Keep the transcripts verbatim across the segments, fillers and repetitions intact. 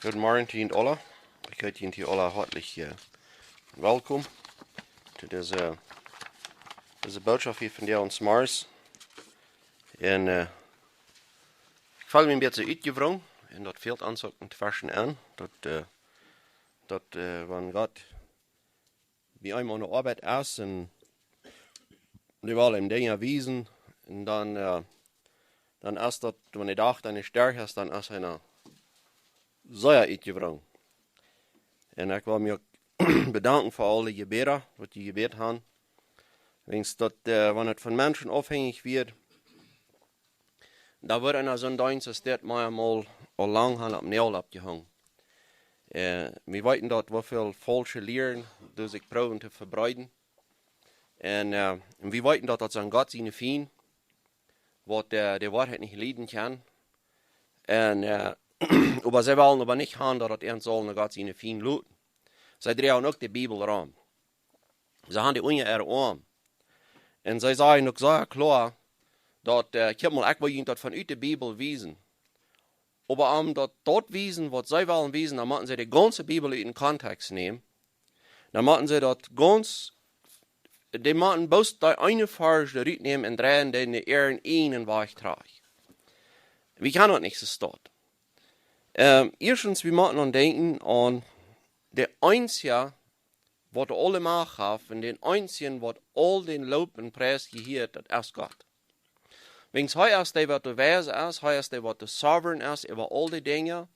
Goodemorjen to junt aula. Ekj heet junt aula hoatlich, äh, welkom to dise, dise Botschaft hia von Däa ons Mars. Un, äh, ekj feel mie een bät utjewrungen un daut fält ons uk een tweschen aun, daut, äh, daut, äh, wan Gott bie eenem aun de Oabeit es un dee well eenem Dinja wiesen. Un dan, äh, dan es daut, wan de Dach dan nich stoakj es, dan es eena sea utjewrungen. Un ekj well mie uk bedanken fa aule Jebäda, waut jie jebät haben. Wiels daut, äh, wan et von Menschen aufhenjich wia, dan wudd eena soon Deenst aus dit mau emol aul lang haben opp Noagel oppjehongen. Äh, wie weeten daut, woo väl faulsche Lieren doa sikj proowen to vebreeden. Un, äh, wie weeten daut, daut sent Gott siene Fiend, waut, äh, de Woarheit nich lieden kjennen. Un, äh, oba see wellen oba nich haben, daut daut eent saul no Gott siene Fiend luten. See droagen uk de Bibel rom. See haben dee unja äare Oarm. Un see sajen uk sea kloa, daut, äh, kjikj mol, ekj well junt daut von ut de Bibel wiesen. Oba om daut, daut wiesen, waut see wellen wiesen, dan motten see de gaunze Bibel ut dän Kontext nämen. Dan motten see daut gaunz, dee motten bloos dee eene Varsch doa rut nämen un dreien dän äaren eenen Wajch trigj. Wie kjennen daut nich soo stonen. Ähm, ieeschtens, wie motten aun denkjen aun de eensja, waut aule Macht haft, un dän eensjen, waut aul dän Loff un Pries jehieet, daut es Gott. Wiels hee es dee, waut de Weise es, hee es dee, waut de Sovereign es äwa aul dee Dinja,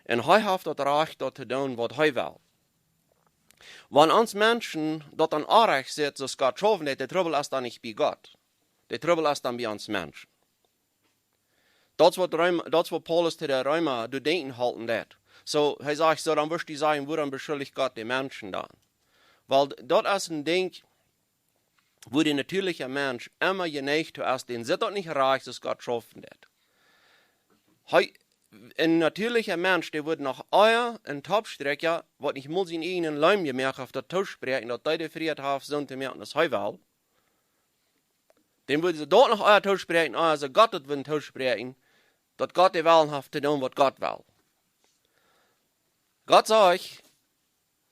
un hee haft daut Rajcht, daut to doonen, waut hee well. Wan ons Menschen daut dan aunrajcht sent, soo aus Gott schaufen deit, de Trubbel es dan nich bie Gott. De Trubbel es dan bie ons Menschen. Daut es waut Reem-, daut es waut Paulus to de Reema doa denkjen halpen deit. Soo, hee sajcht soo, dan wurscht du sajen, wuarom beschuldicht Gott de Menschen dan? Wiels daut es een Dinkj, wua de natieelja Mensch emma jeneigt to es, dän sitt daut nich rajcht, soo aus Gott schaufen deit. Hee, een natieelja Mensch, dee wudd noch ea een Topsträakja, waut nich mol sienen eenen Leem jemoakt haft, daut toospräakjen, daut dee de Frieheit haft, soo to moaken aus hee well. Dän wudden see daut noch ea toospräakjen, ea see Gott daut wudden toospräakjen, daut Gott de Wellen haft to doonen, waut Gott well. Gott sajcht,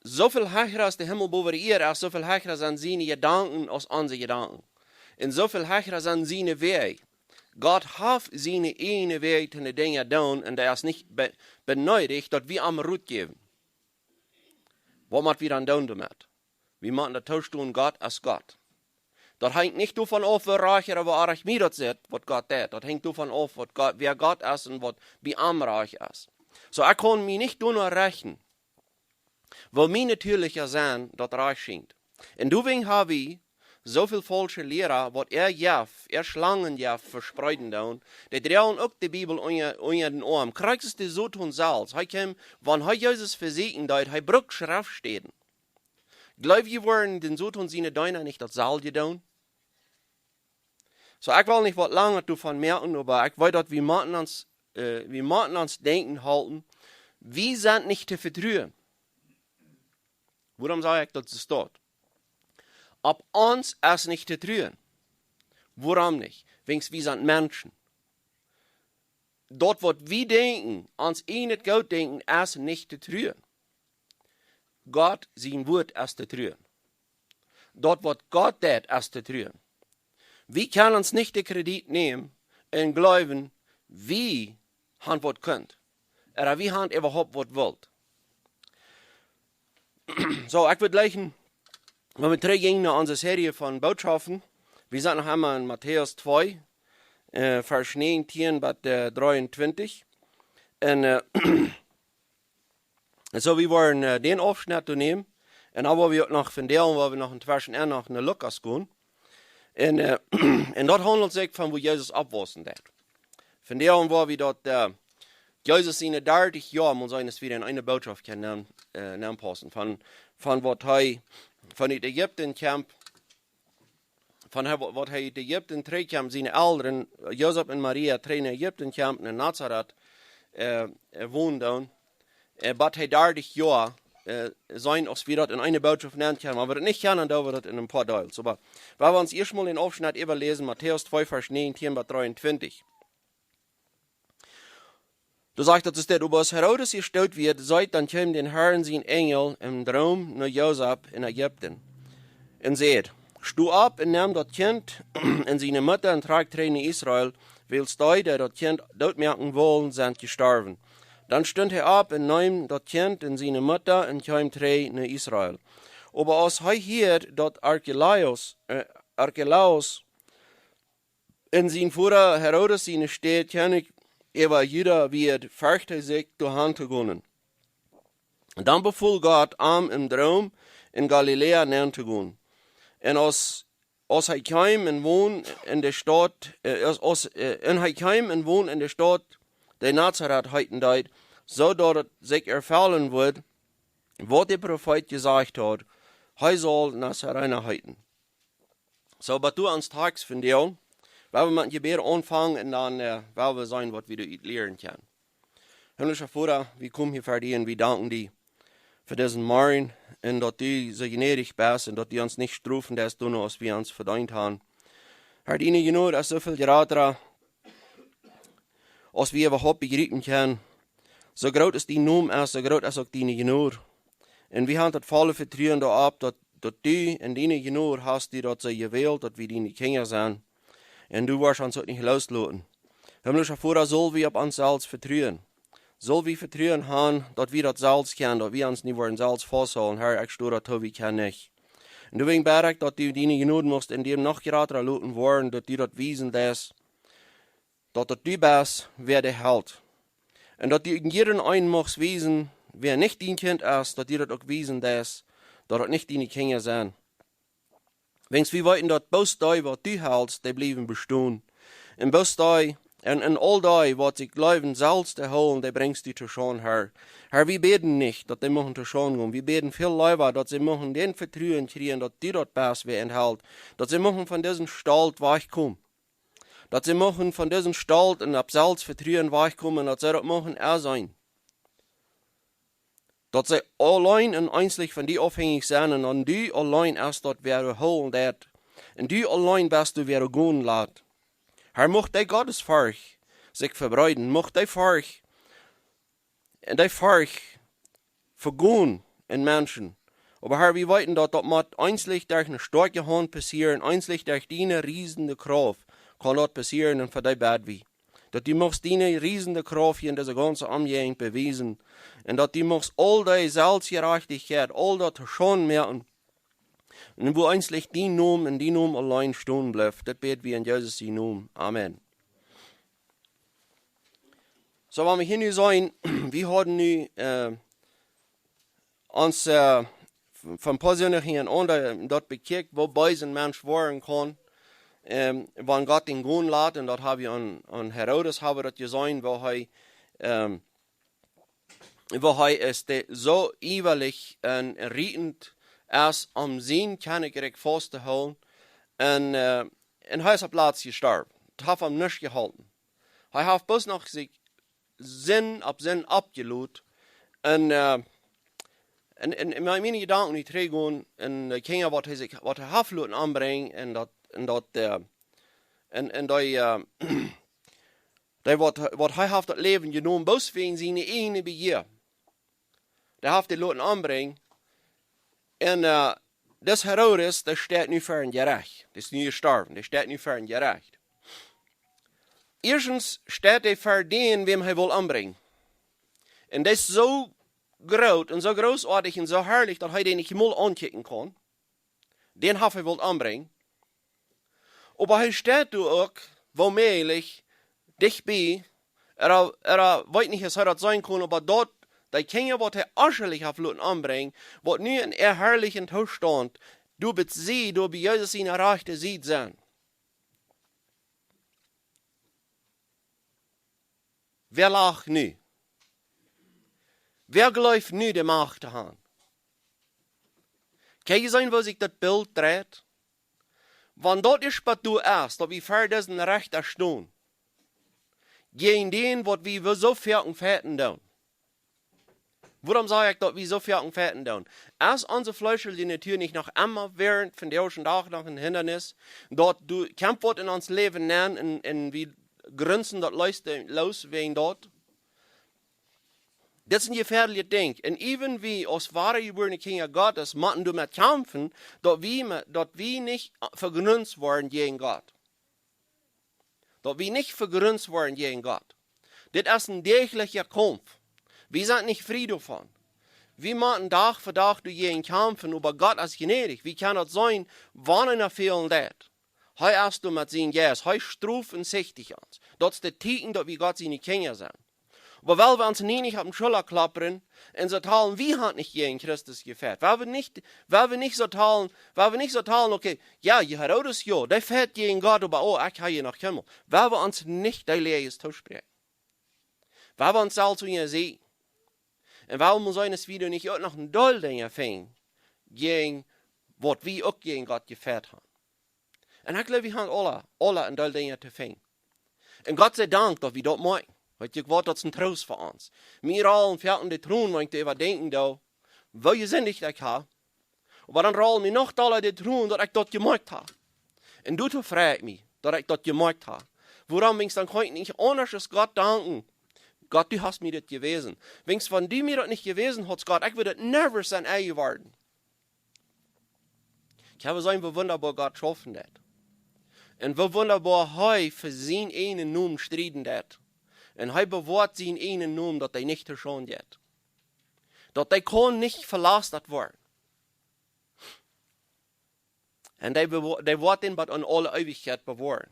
soo väl hecha aus de Himmel bowen de Ieed es, soo väl hecha sent siene Jedanken aus onse Jedanken. Un soo väl hecha sent siene Wäaj. Gott haft siene eejne Wäaj to de Dinja doonen un hee es nich be-, beneedicht, daut wie am Rot jäwen. Waut mott wie dan doonen doamet? Wie motten daut toostonen, Gott es Gott. Daut henjt nich doavon auf, woo rajcht ooda woo oajch mie daut sitt, waut Gott deit. Daut henjt doavon auf, waut Gott, wäa Gott es un waut bie am rajcht es. Soo, ekj kaun mie nich doano rechten, woo mien natieelja Senn daut rajcht schient. Un doawäajen hab wie soo väl faulsche Liera, waut äa Jeft, äa Schlangenjeft vespreeden doonen, dee droagen uk de Bibel unja, unja dän Oarm. Krakjt soo aus de Soton selfst. Hee kjeem, wan hee Jesus vesieekjen deed, hee brukt Schreftstäden. Jleew jie, wudden dän Soton siene Deena nich daut selwje doonen? Soo, ekj well nich waut lang doavon moaken, oba ekj weet, daut wie motten ons, äh, wie motten ons denkjen halpen, wie sent nich to vetruen. Wuarom saj ekj daut soo stoakj? Opp ons es nich to truen. Wuarom nich? Wiels wie sent Menschen. Daut, waut wie denkjen, ons eejnet Goot denkjen, es nich to truen. Gott sien Wuat es to truen. Daut, waut Gott deit, es to truen. Wie kjennen ons nich de Kredit nämen un jleewen, wie haben waut kunt. Ooda wie haben äwahaupt waut wult. Soo, ekj wudd jlikj, wan wie trigjgonen no onse Serie von Bootschoften. Wie sent noch emol en Matäus twee, äh, Varsch näajentieen bat, äh, dreeuntwintich. Un, äh, un soo, wie wellen, äh, dän Aufschnett doa nämen. Un dan woa wie uk noch von däa, woa wie noch een tweschen aun noch no Lukas gonen. Un, äh, un daut haundelt sikj von woo Jesus oppwaussen deed. Von däa woa wie daut, äh, Jesus siene dartich Joa, mott sennen, aus wie en eene Bootschoft kjennen, äh, nenpaussen. Von, von waut hee, von ut Ägipten kjeem, von hee, waut hee ut Ägipten trigjkjeem, siene Elren, Josef un Maria, trigj no Ägipten kjeemen, en Nazareth, äh, äh, wonen doonen. Äh, bat hee dartich Joa, äh, sennen, aus wie daut en eene Bootschoft nenn kjennen. Wan wie daut nich kjennen, dan doo wie daut en een poa Deels. Oba wan wie ons ieescht mol dän Aufschnett äwaläsen, Matäus twee, Varsch näajentieen bat dreeuntwintich. Doa sajcht daut, es dit: Oba aus Herodes jestooten wia, seet, dan kjeem däm Herrn sien Enjel em Droom no Josef en Ägipten un säd: Sto opp un nemm daut Kjint un siene Mutta un trakj trigj no Israel, wiels dee, dee daut Kjint dootmoaken wullen, sent jestorwen. Dan stunt hee opp un neem daut Kjint un siene Mutta un kjeem trigj no Israel. Oba aus hee hieed, daut Arkelaus, äh, Arkelaus en sien Voda Herodes siene Städ Kjennich äwa Juda wia, fercht hee sikj, doahan to gonen. Dan befool Gott am em Droom, en Galiläa nenn to gonen. Un aus, aus hee kjeem un wond en de Staut, äh, aus, aus, äh, un hee kjeem un wond en de Staut, dee Nazaret heeten deed, soo daut et sikj erfellen wudd, waut de Profeet jesajcht haud: Hee saul Nazaräna heeten. Soo, bat doa ons Tekst von vondoag. Wie woaren met een Jebäd aunfangen un dan, äh, woa wie seenen, waut wie doa ut lieren kjennen. Himmlischa Voda, wie komen hia ver die un wie danken die fa disen Morjen un daut du soo jnädich best un daut du ons nich strofen deist, doano aus wie ons vedeent haben. Herr, diene Jnod es soo väl jrata, aus wie äwahaupt bejriepen kjennen. Soo groot aus dien Nomen es, soo groot es uk diene Jnod. Un wie haben daut volle Vetruen doaropp, daut, daut du en diene Jnod hast die daut soo jewält, daut wie diene Kjinja sent. Un du woascht ons uk nich loosloten. Himmlischa Voda, saul wie opp ons selfst vetruen? Saul wie Vetruen haben, daut wie daut selfst kjennen, daut wie ons nich woaren selfst fausthoolen? Herr, ekj stoa doatoo, wie kjennen nich. Un doawäajen bäd ekj, daut du diene Jnod muchst en däm noch jrata loten woaren, daut du daut wiesen deist, daut daut du best, wäa dee helt. Un daut du en jieda eenen muchst wiesen, wäa nich dien Kjint es, daut du daut uk wiesen deist, daut daut nich diene Kjinja sent. Wiels wie weeten, daut bloos dee, waut du helst, dee bliewen bestonen. Un bloos dee, un, un aul dee, waut sikj jleewen selfst to hoolen, dee brinjst du to Schaund, Herr. Herr, wie bäden nich, daut dee muchten to Schaund gonen. Wie bäden väl leewa, daut see muchten daut Vetruen kjrieen, daut du daut best, wäa an helt. Daut see muchten von disen Stolt wajchkomen. Daut see muchten von disen Stolt un opp selfst Vetruen wajchkomen, daut see daut muchten enseenen, daut see auleen un eensich von die aufhenjich sent un aun die auleen es daut, wäa dee hoolen deit. Un du auleen best dee, wäa dee gonen lat. Herr, mucht dee Gottesforcht sikj vebreeden, mucht dee Forcht un dee Forcht vegonen en Menschen. Oba Herr, wie weeten, daut daut mott eensich derch eene stoakje Haunt passieren, eensich derch diene riesende Krauft kaun daut passieren, un fa dee bäd wie, daut du muchst diene riesende Krauft hia en dise gaunze Omjäajent bewiesen, un daut du muchst aul dee Selfstjerajchtichkjeit, aul daut to Schaund moaken, un wua eensich dien Nomen un dien Nomen auleen stonen blift. Daut bäd wie en Jesus sienen Nomen. Amen. Soo, wan wie hia nu seenen, wie hauden nu, äh, ons, äh, von, von poa Sindach hia aun daut bekjikjt, woo bees een Mensch woaren kaun. Ähm, wan Gott dän gonen lat, un daut hab wie aun, aun Herodes hab wie daut jeseenen, woo hee, ähm, woo hee es, dee soo iewalich un rietend es, om sien Kjennichrikj faust to hoolen. Un, äh, un hee es opp latst jestorwen. Daut haft am nuscht jeholpen. Hee haft bloos noch sikj Sind opp Sind oppjelot. Un, äh, un, un, un miene Jedanken nu trigj gonen un de Kjinja, waut hee sikj, waut hee haft loten ombrinjen, un daut, un daut, äh, un, un dee, äh, dee waut, waut hee haft daut Läwen jenomen, bloos wäajen siene ieejne Bejia. Dee haft dee loten ombrinjen. Un, äh, dis Herodes, dee steit nu ver een Jerecht. Dee es nu jestorwen, dee steit nu ver een Jerecht. Ieeschtens steit hee ver dän, wäm hee wull ombrinjen. Un dee es soo groot un soo grootoatich un soo harlich, daut hee dän nich mol aunkjikjen kaun. Dän haft hee wullt ombrinjen. Oba hee steit doa uk, woomäajlich, dicht bie, ea, ea weet nich, aus hee daut seenen kunn, oba daut, dee Kjinja, waut hee ieeschtlich haft loten ombrinjen, waut nu en äa harlichen Toostaunt, doa bie see, doa bie Jesus siene rajchte Sied sent. Wäa lacht nu? Wäa jleeft nu de Macht to haben? Kjenn jie seenen, woo sikj daut Bilt dreit? Wan daut ieescht bat doa es, daut wie ver disen Rechta stonen, jäajen dän, waut wie soo foaken fechten doonen. Wuarom saj ekj, daut wie soo foaken fechten doonen? Es onse fleeschelje Natua nich noch emma wäarent vondoag dän Dach noch een Hindanis, daut doa kjemt waut en ons Läwen nenn un, un wie grunzen daut leefste loos wäajen daut? Dit es een jefäadlichet Dinkj. Un äwen wie aus woare jebuarne Kjinja Gottes motten doamet kjamfen, daut wie, me- daut wie nich vegrunst woaren jäajen Gott. Daut wie nich vegrunst woaren jäajen Gott. Dit es een däajlicha Kaumf. Wie sent nich frie doavon. Wie motten Dach fa Dach doajäajen kjamfen, oba Gott es jnädich. Wie kjennen daut seenen, wan eena fälen deit. Hee es doa met sienen Jeist. Hee stroft un sichtigt ons. Daut es daut Tieekjen, daut wie Gott siene Kjinja sent. Oba well wie ons nie nich opp de Schulla kloppen un soo talen, wie haben nich jäajen Christus jefecht. Well wie nich, well wie nich soo talen, well wie nich soo talen, okay, jo, je Herodes, jo, dee fecht jäajen Gott, oba oh, ekj hab je noch Himmel. Well wie ons nich dee Läajes toospräakjen. Well wie ons selfst unjaseenen. Un well wie seenen, daut wie doa nich uk noch een Deel Dinja finjen, jäajen waut wie uk jäajen Gott jefecht haben. Un ekj jleew, wie haben aule, aule een Deel Dinja to finjen. Un Gott sie Dank, daut wie daut moakjen. Weet jie waut, daut es een Troost fa ons. Mie rollen foaken de Tronen, wan ekj doaräwa denkjen doo, woo jesindicht ekj hab. Oba dan rollen mie noch dolla de Tronen, daut ekj daut jemoakt hab. Un doatoo frei ekj mie, daut ekj daut jemoakt hab. Wuarom, wiels dan kaun ekj nich aundasch aus Gott danken. Gott, du hast mie dit jewäsen. Wiels wan du mie daut nich jewäsen haudst, Gott, ekj wudd daut never sennen enjeworden. Ekj hab jeseenen, woo wundaboa Gott schaufen deit. Un woo wundaboa hee fa sienen eenen Nomen strieden deit. Un hee bewoat sienen eenen Nomen, daut hee nich to Schaund jeit. Daut hee kaun nich velastat woaren. Un hee bewo-, hee woat dän bat aun aule Eewichkjeit bewoaren.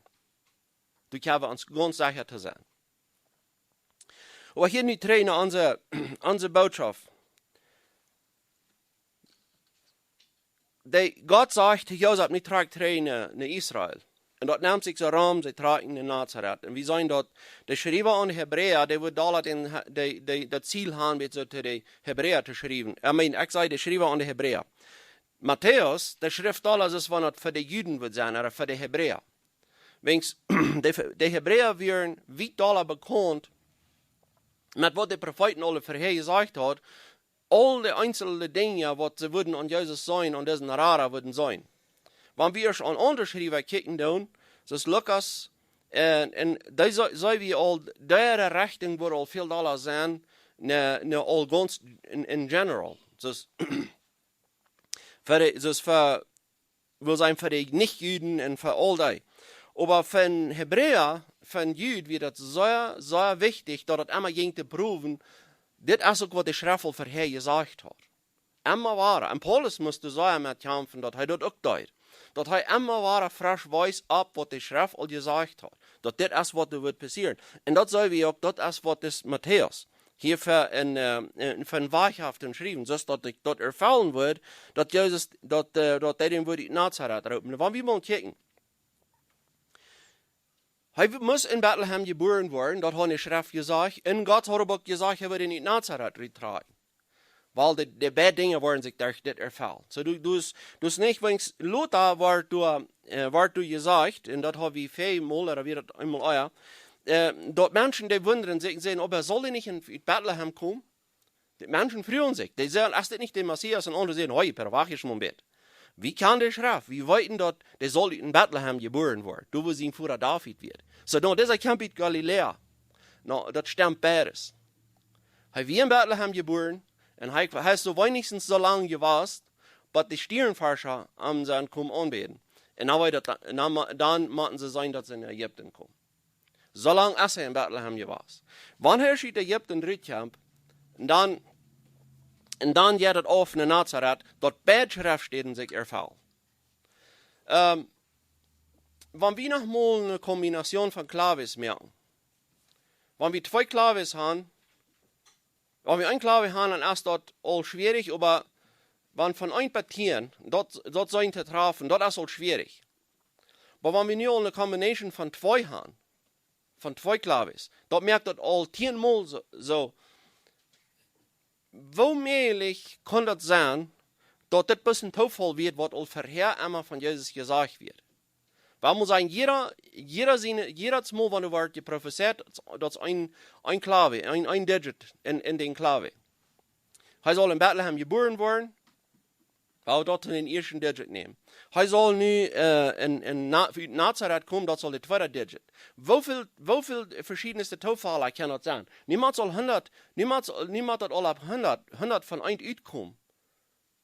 Doa kjenn wie ons gaunz secha to sennen. Oba hia nu trigj no onse, onse Bootschoft. Dee, Gott sajcht to Josef, nu trakj trigj no, no Israel. Un daut nemt sikj soo rom, see trakjen no Nazaret. Un wie seenen daut, de Schriewa aun de Hebräa, dee wudd aul daut en, dee, dee, daut Ziel haben, waut soo to de Hebräa to schriewen. I mean, ekj saj de Schriewa aun de Hebräa. Matäus, dee schrift aul, aus wan daut fa de Juden wudd sennen, ooda fa de Hebräa. Wiels, de, de Hebräa wieren wiet dolla bekaunt met waut de Profeeten aule verhäa jesajcht hauden, aul de eensje Dinja, waut see wudden aun Jesus seenen, aun disen Rara wudden seenen. Wan wie ons aun aundre Schriewa kjikjen doonen, soo aus Lukas, un, un dee see-, seenen wie aul, dee Rechtunk woat aul väl dolla sennen, no, no aul gaunz en, en general. Soo aus fa de, soo aus fa, well sennen fa de Nich-Juden un fa aul dee. Oba fa een Hebräa, fa een Jud wia daut sea, sea wichtich, daut et emma jinkj to proowen, dit es uk waut de Schreft aul verhäa jesajcht haud. Emma wada. Un Paulus must doa sea met kjamfen, daut hee daut uk deed. Daut hee emma wada fresch wees opp waut de Schreft aul jesajcht haud. Daut dit es waut doa wudd passieren. Un daut seenen wie uk, daut es waut dis Matäus hia fa een, äh, een, fa een Wajch haft to schriewen, soo daut ekj daut erfellen wudd, daut Jesus, daut, äh, daut hee dän wudd ut Nazaret roopen. Wan wie mol kjikjen. Hee w-, must en Betlehem jebuaren woaren, daut haud de Schreft jesajcht, un Gott haud uk jesajcht, hee wudd ut Nazaret rutrakjen. Wiels de, de beid Dinja woaren sikj derch dit erfellen. Soo, du, du es, du es nich, wiels lota woat doa, äh, woat doa jesajcht, un daut hab wie väl mol, ooda wia daut eemol ea, äh, daut Menschen dee wundren sikj un sajen, oba saul hee nich en, ut Betlehem komen? De Menschen fruagen sikj, dee sajen, es dit nich de Messias? Un aundre sajen, hoi, oba wacht ieescht mol een bät. Wie kjanen de Schreft? Wie weeten daut, dee saul en Betlehem jebuaren woaren, doa wua sien Voda David wia. Soo, nu, disa kjemt ut Galiläa. Nu, daut stemt beides. Hee wia en Betlehem jebuaren, un hee, hee es soo weens soo lang jewast, bat de Stierenforscha am sent komen aunbäden. Un dan, dan, dan motten see seenen, daut see no Ägipten komen. Soo lang es hee en Betlehem jewast. Wan hee ut Ägipten rutkjemt, un dan, un dan jeit et auf no Nazaret, daut beid Schreftstäden sikj erfellen. Ähm, wan wie noch mol eene Kombination von Klaves moaken. Wan wie twee Klaves haben, wan wie een Klave haben, dan es daut aul schwierich, oba wan von een bat tieen, daut, daut sennen to trafen, daut es aul schwierich. Oba wan wie nu aul eene Kombination von twee haben, von twee Klaves, daut moakt daut aul tieen mol soo, soo. Woo mäajlich kaun daut sennen, daut dit bloos een Toofall wia, waut aul verhäa emma von Jesus jesajcht wia? Well wie sajen, jieda, jieda siene, jiedet Mol, wan doa woat jeprofezeit, daut es een, een Klave, een, een Digit en, en dän Klave. Hee saul en Betlehem jebuaren woaren. Woo daut en dän ieeschten Digit nämen. Hee saul nu äh, en, en Na ut Nazareth komen, daut saul de tweede Digit. Woo väl, woo väl veschiedne Toofäll kjennen daut sennen? Niemols saul hundat, niemols, niemols daut aul opp hundat, hundat von eent utkomen.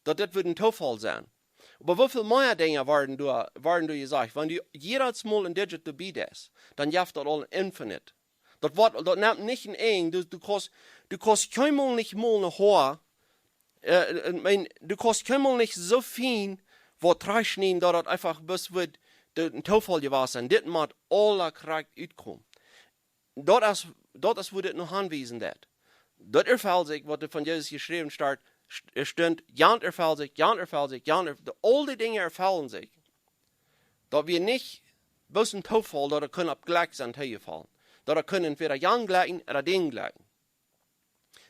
Daut dit wudd en Toofäll sennen. Oba woo väl mea Dinja woaren doa, woaren doa jesajcht? Wan du jiedet Mol en Digit doabie deist, dan jeft daut aul en infinite. Daut woat, daut nemt nich en Enj. Du, du kaust, du kaust kjeenmol nich mol ne Hoa, äh, äh, meen, du kaust kjeenmol nich soo fien waut trigjschnieden, daut daut eefach bloos wudd de, en Toofäll jewast sennen. Dit mott aula krakjt utkomen. Daut es, daut es wua dit no aunwiesen deit. Daut erfelt sikj, waut doa von Jesus jeschräwen steit, st-, stunt, jant erfelt sikj, jant erfelt sikj, jant erf-, de, aul dee Dinja erfellen sikj. Daut wia nich bloos en Toofäll, daut et kunn opp jlikj sennen toojefaulen. Daut et kunn entwäda jan jlikjen ooda dän jlikjen.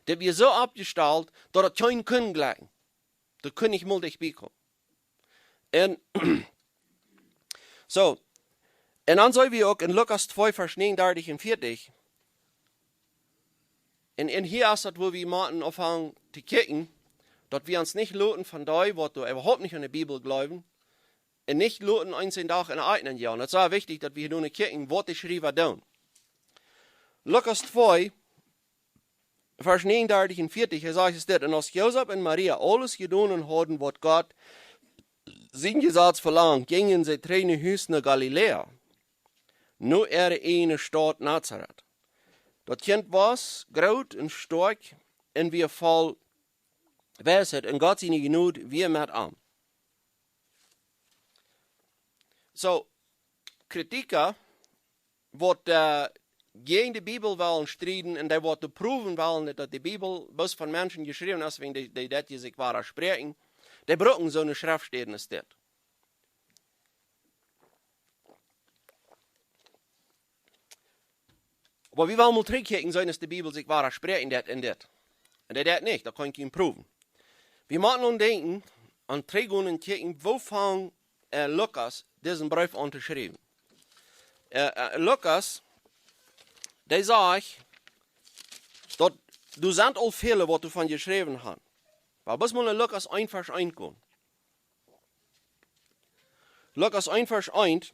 Daut wia soo oppjestalt, daut et kjeen kunn jlikjen. Daut kunn nich mol dicht bie komen. Un soo, un dan seene wie uk en Lukas twee, Varsch negenunddreißig un veertig. Un, un hia es daut, wua wie motten aunfangen to kjikjen, daut wie ons nich loten von dee, waut doa äwahaupt nich aun de Bibel jleewen, un nich loten eenen Dach en eenen joagen. Daut es sea wichtich, daut wie hia doonen kjikjen, waut de Schriewa doonen. Lukas twee, Varsch negenunddreißig un veertig, hee sajcht es dit: Un aus Josef un Maria aules jedonen hauden, waut Gott sien Jesaz velangt, jinjen see trigj no Hus no Galiläa, no äare ieejne Staut Nazareth. Daut Kjint wort groot un stoakj un wia voll Weisheit, un Gott siene Jnod wia met am. Soo, Kjritikja, waut äh, jäajen de Bibel wellen strieden un dee waut proowen wellen, daut de Bibel bloos von Menschen jeschräwen es, wäajen dee, dee daut sikj wadaspräakjen, dee brucken soone Schreftstäden aus dit. Oba wie wellen mol trigjkjikjen, seenen aus de Bibel sikj wadaspräakjen deit en dit. Un dee deit nich, daut kaun ekj junt proowen. Wie motten aun denkjen, aun trigjgonen un kjikjen, woo funk äh, Lukas disen Breef aun to schriewen. Äh, äh, Lukas, dee sajcht, daut, doa sent aul väle, waut doavon jeschräwen han. Oba bloos mol en Lukas eent, Varsch eent gonen. Lukas eent, Varsch eent,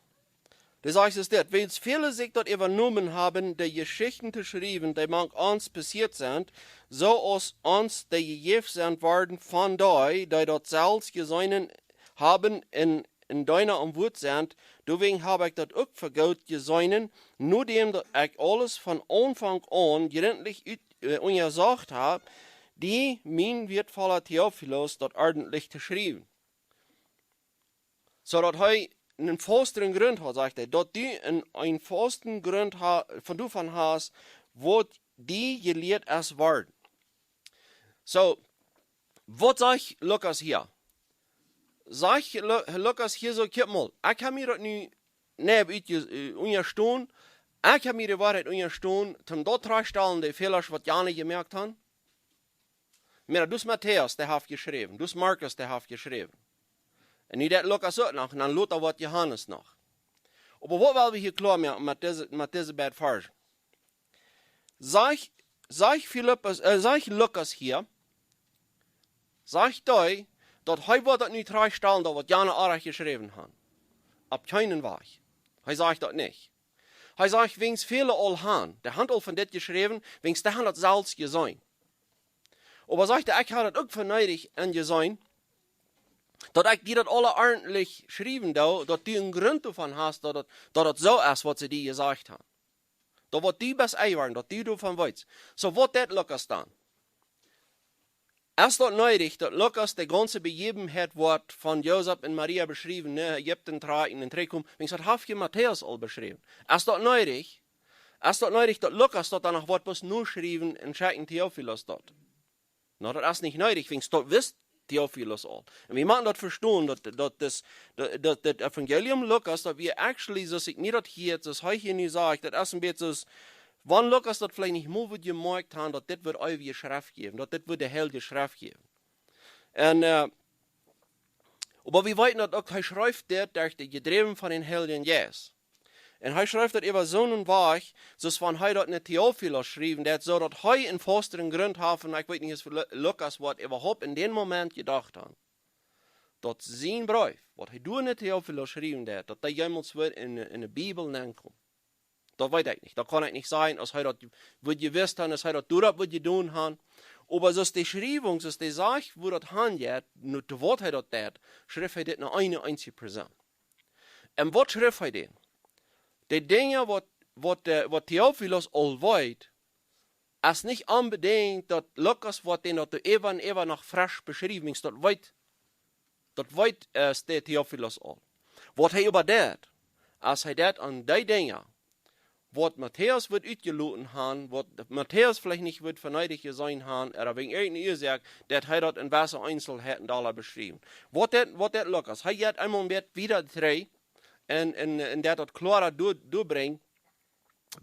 dee sajcht es dit: Wiels väle sikj daut äwanomen haben, de Jeschichten to schriewen, dee mank ons passieet sent, soo aus ons dee jejäft sent worden von dee, dee daut selfst jeseenen haben un, un deenen aum Wuat sent, doawäajen hab ekj daut uk fa goot jeseenen, nodäm daut ekj aules von Aunfank aun jrintlich ut, äh, unjasocht hab, die, mien wieetvolla Theophilus, daut ordentlich to schriewen. Soo daut hee eenen faustren Grunt haud, sajcht hee, daut du eenen, eenen faustren Grunt ha, von doavon hast, waut die jelieet es worden. Soo, waut sajcht Lukas hia? Sajcht Lu-, Lukas hia soo: Kjikj mol, ekj hab mie daut nu, nä, ut, äh, unjastonen, ekj hab mie de Woarheit unjastonen, toom daut trigjstalen, de Fäla, waut jane jemoakt han. Mira, daut es Matäus, dee haft jeschräwen. Daut es Markus, dee haft jeschräwen. Un nu deit Lukas uk noch, un dan lota woat Johanes noch. Oba waut well wie hia kloa moaken met dise, met dise beid Varschen? Sajcht, sajcht Filippus, äh, sajcht Lukas hia, sajcht hee, daut hee woat daut nu trigjstalen, daut waut jane orrajcht jeschräwen han? Opp kjeenen Wajch. Hee sajcht daut nich. Hee sajcht, wiels väle aul han, dee han aul von dit jeschräwen, wiels dee han daut selfst jeseenen. Oba sajcht hee, ekj hab daut uk fa needich enjeseenen, daut ekj die daut aula ordentlich schriewen doo, daut du eenen Grunt doavon hast, daut daut, daut daut soo es, waut see die jesajcht han. Daut waut du best enjeworden, daut du doavon weetst. Soo, waut deit Lukas dan? Es daut needich, daut Lukas de gaunze Bejäwenheit woat von Josef un Maria beschriewen, no Ägipten trakjen un trigjkomen, wiels daut haft je Matäus aul beschräwen? Es daut needich? Es daut needich, daut Lukas daut dan noch woat bloos noschriewen un schekjen Theophilus daut? No, daut es nich needich, wiels daut wist Theophilus aul. Un wie motten daut vestonen, daut, daut, daut, daut, daut Evangelium Lukas, daut wia actually, soo aus ekj mie daut hia, soo aus hee hia nu sajcht, daut es een bät soo aus, wan Lukas daut veleicht nich mol wudd jemoakt han, daut dit wudd eewje Schreft jäwen, daut dit wudd de Heilje Schreft jäwen. Un, äh, oba wie weeten daut uk, hee schreef dit derch de, jedräwen von dän Heiljen Jeist. Un hee schreef daut äwa soon Wajch, soo aus wan hee daut no Theophilus schriewen deed, soo daut hee eenen faustren Grunt haft, un ekj weet nich, aus Lu-, Lukas waut äwahaupt en dän Moment jedocht haud. daut sien Breef, waut hee doa no Theophilus schriewen deed, daut dee jemols wudd enne, enne Bibel nenkomen. Daut weet ekj nich. Daut kaun ekj nich sajen, aus hee daut wudd jewist haben, aus hee daut doaropp wudd jedonen haben. Oba soo aus de Schriewunk, soo aus dee sajcht, woo daut hanjeit, no to waut hee daut deed, schrift hee dit no eene eensje Persoon. Un waut schrift hee dan? De Dinja, waut, waut, äh, waut Theophilus aul weet, es nich onbedinjt daut Lukas woat dän daut äwa un äwa noch fresch beschriewen, wiels daut weet, daut weet, äh, de Theophilus aul. Waut hee äwa deed, aus hee deed aun dee Dinja, waut Matäus wudd utjeloten haben, waut Matäus veleicht nich wudd fa needich jeseenen haben, ooda wäajen irjent eene Uasoak, daut hee daut en jewesse Eenselheiten doa beschrift. Waut deed, waut deed Lukas? Hee jeit eemol een bät wieda trigj un, un, un deed daut kloara doa, doabrinjen,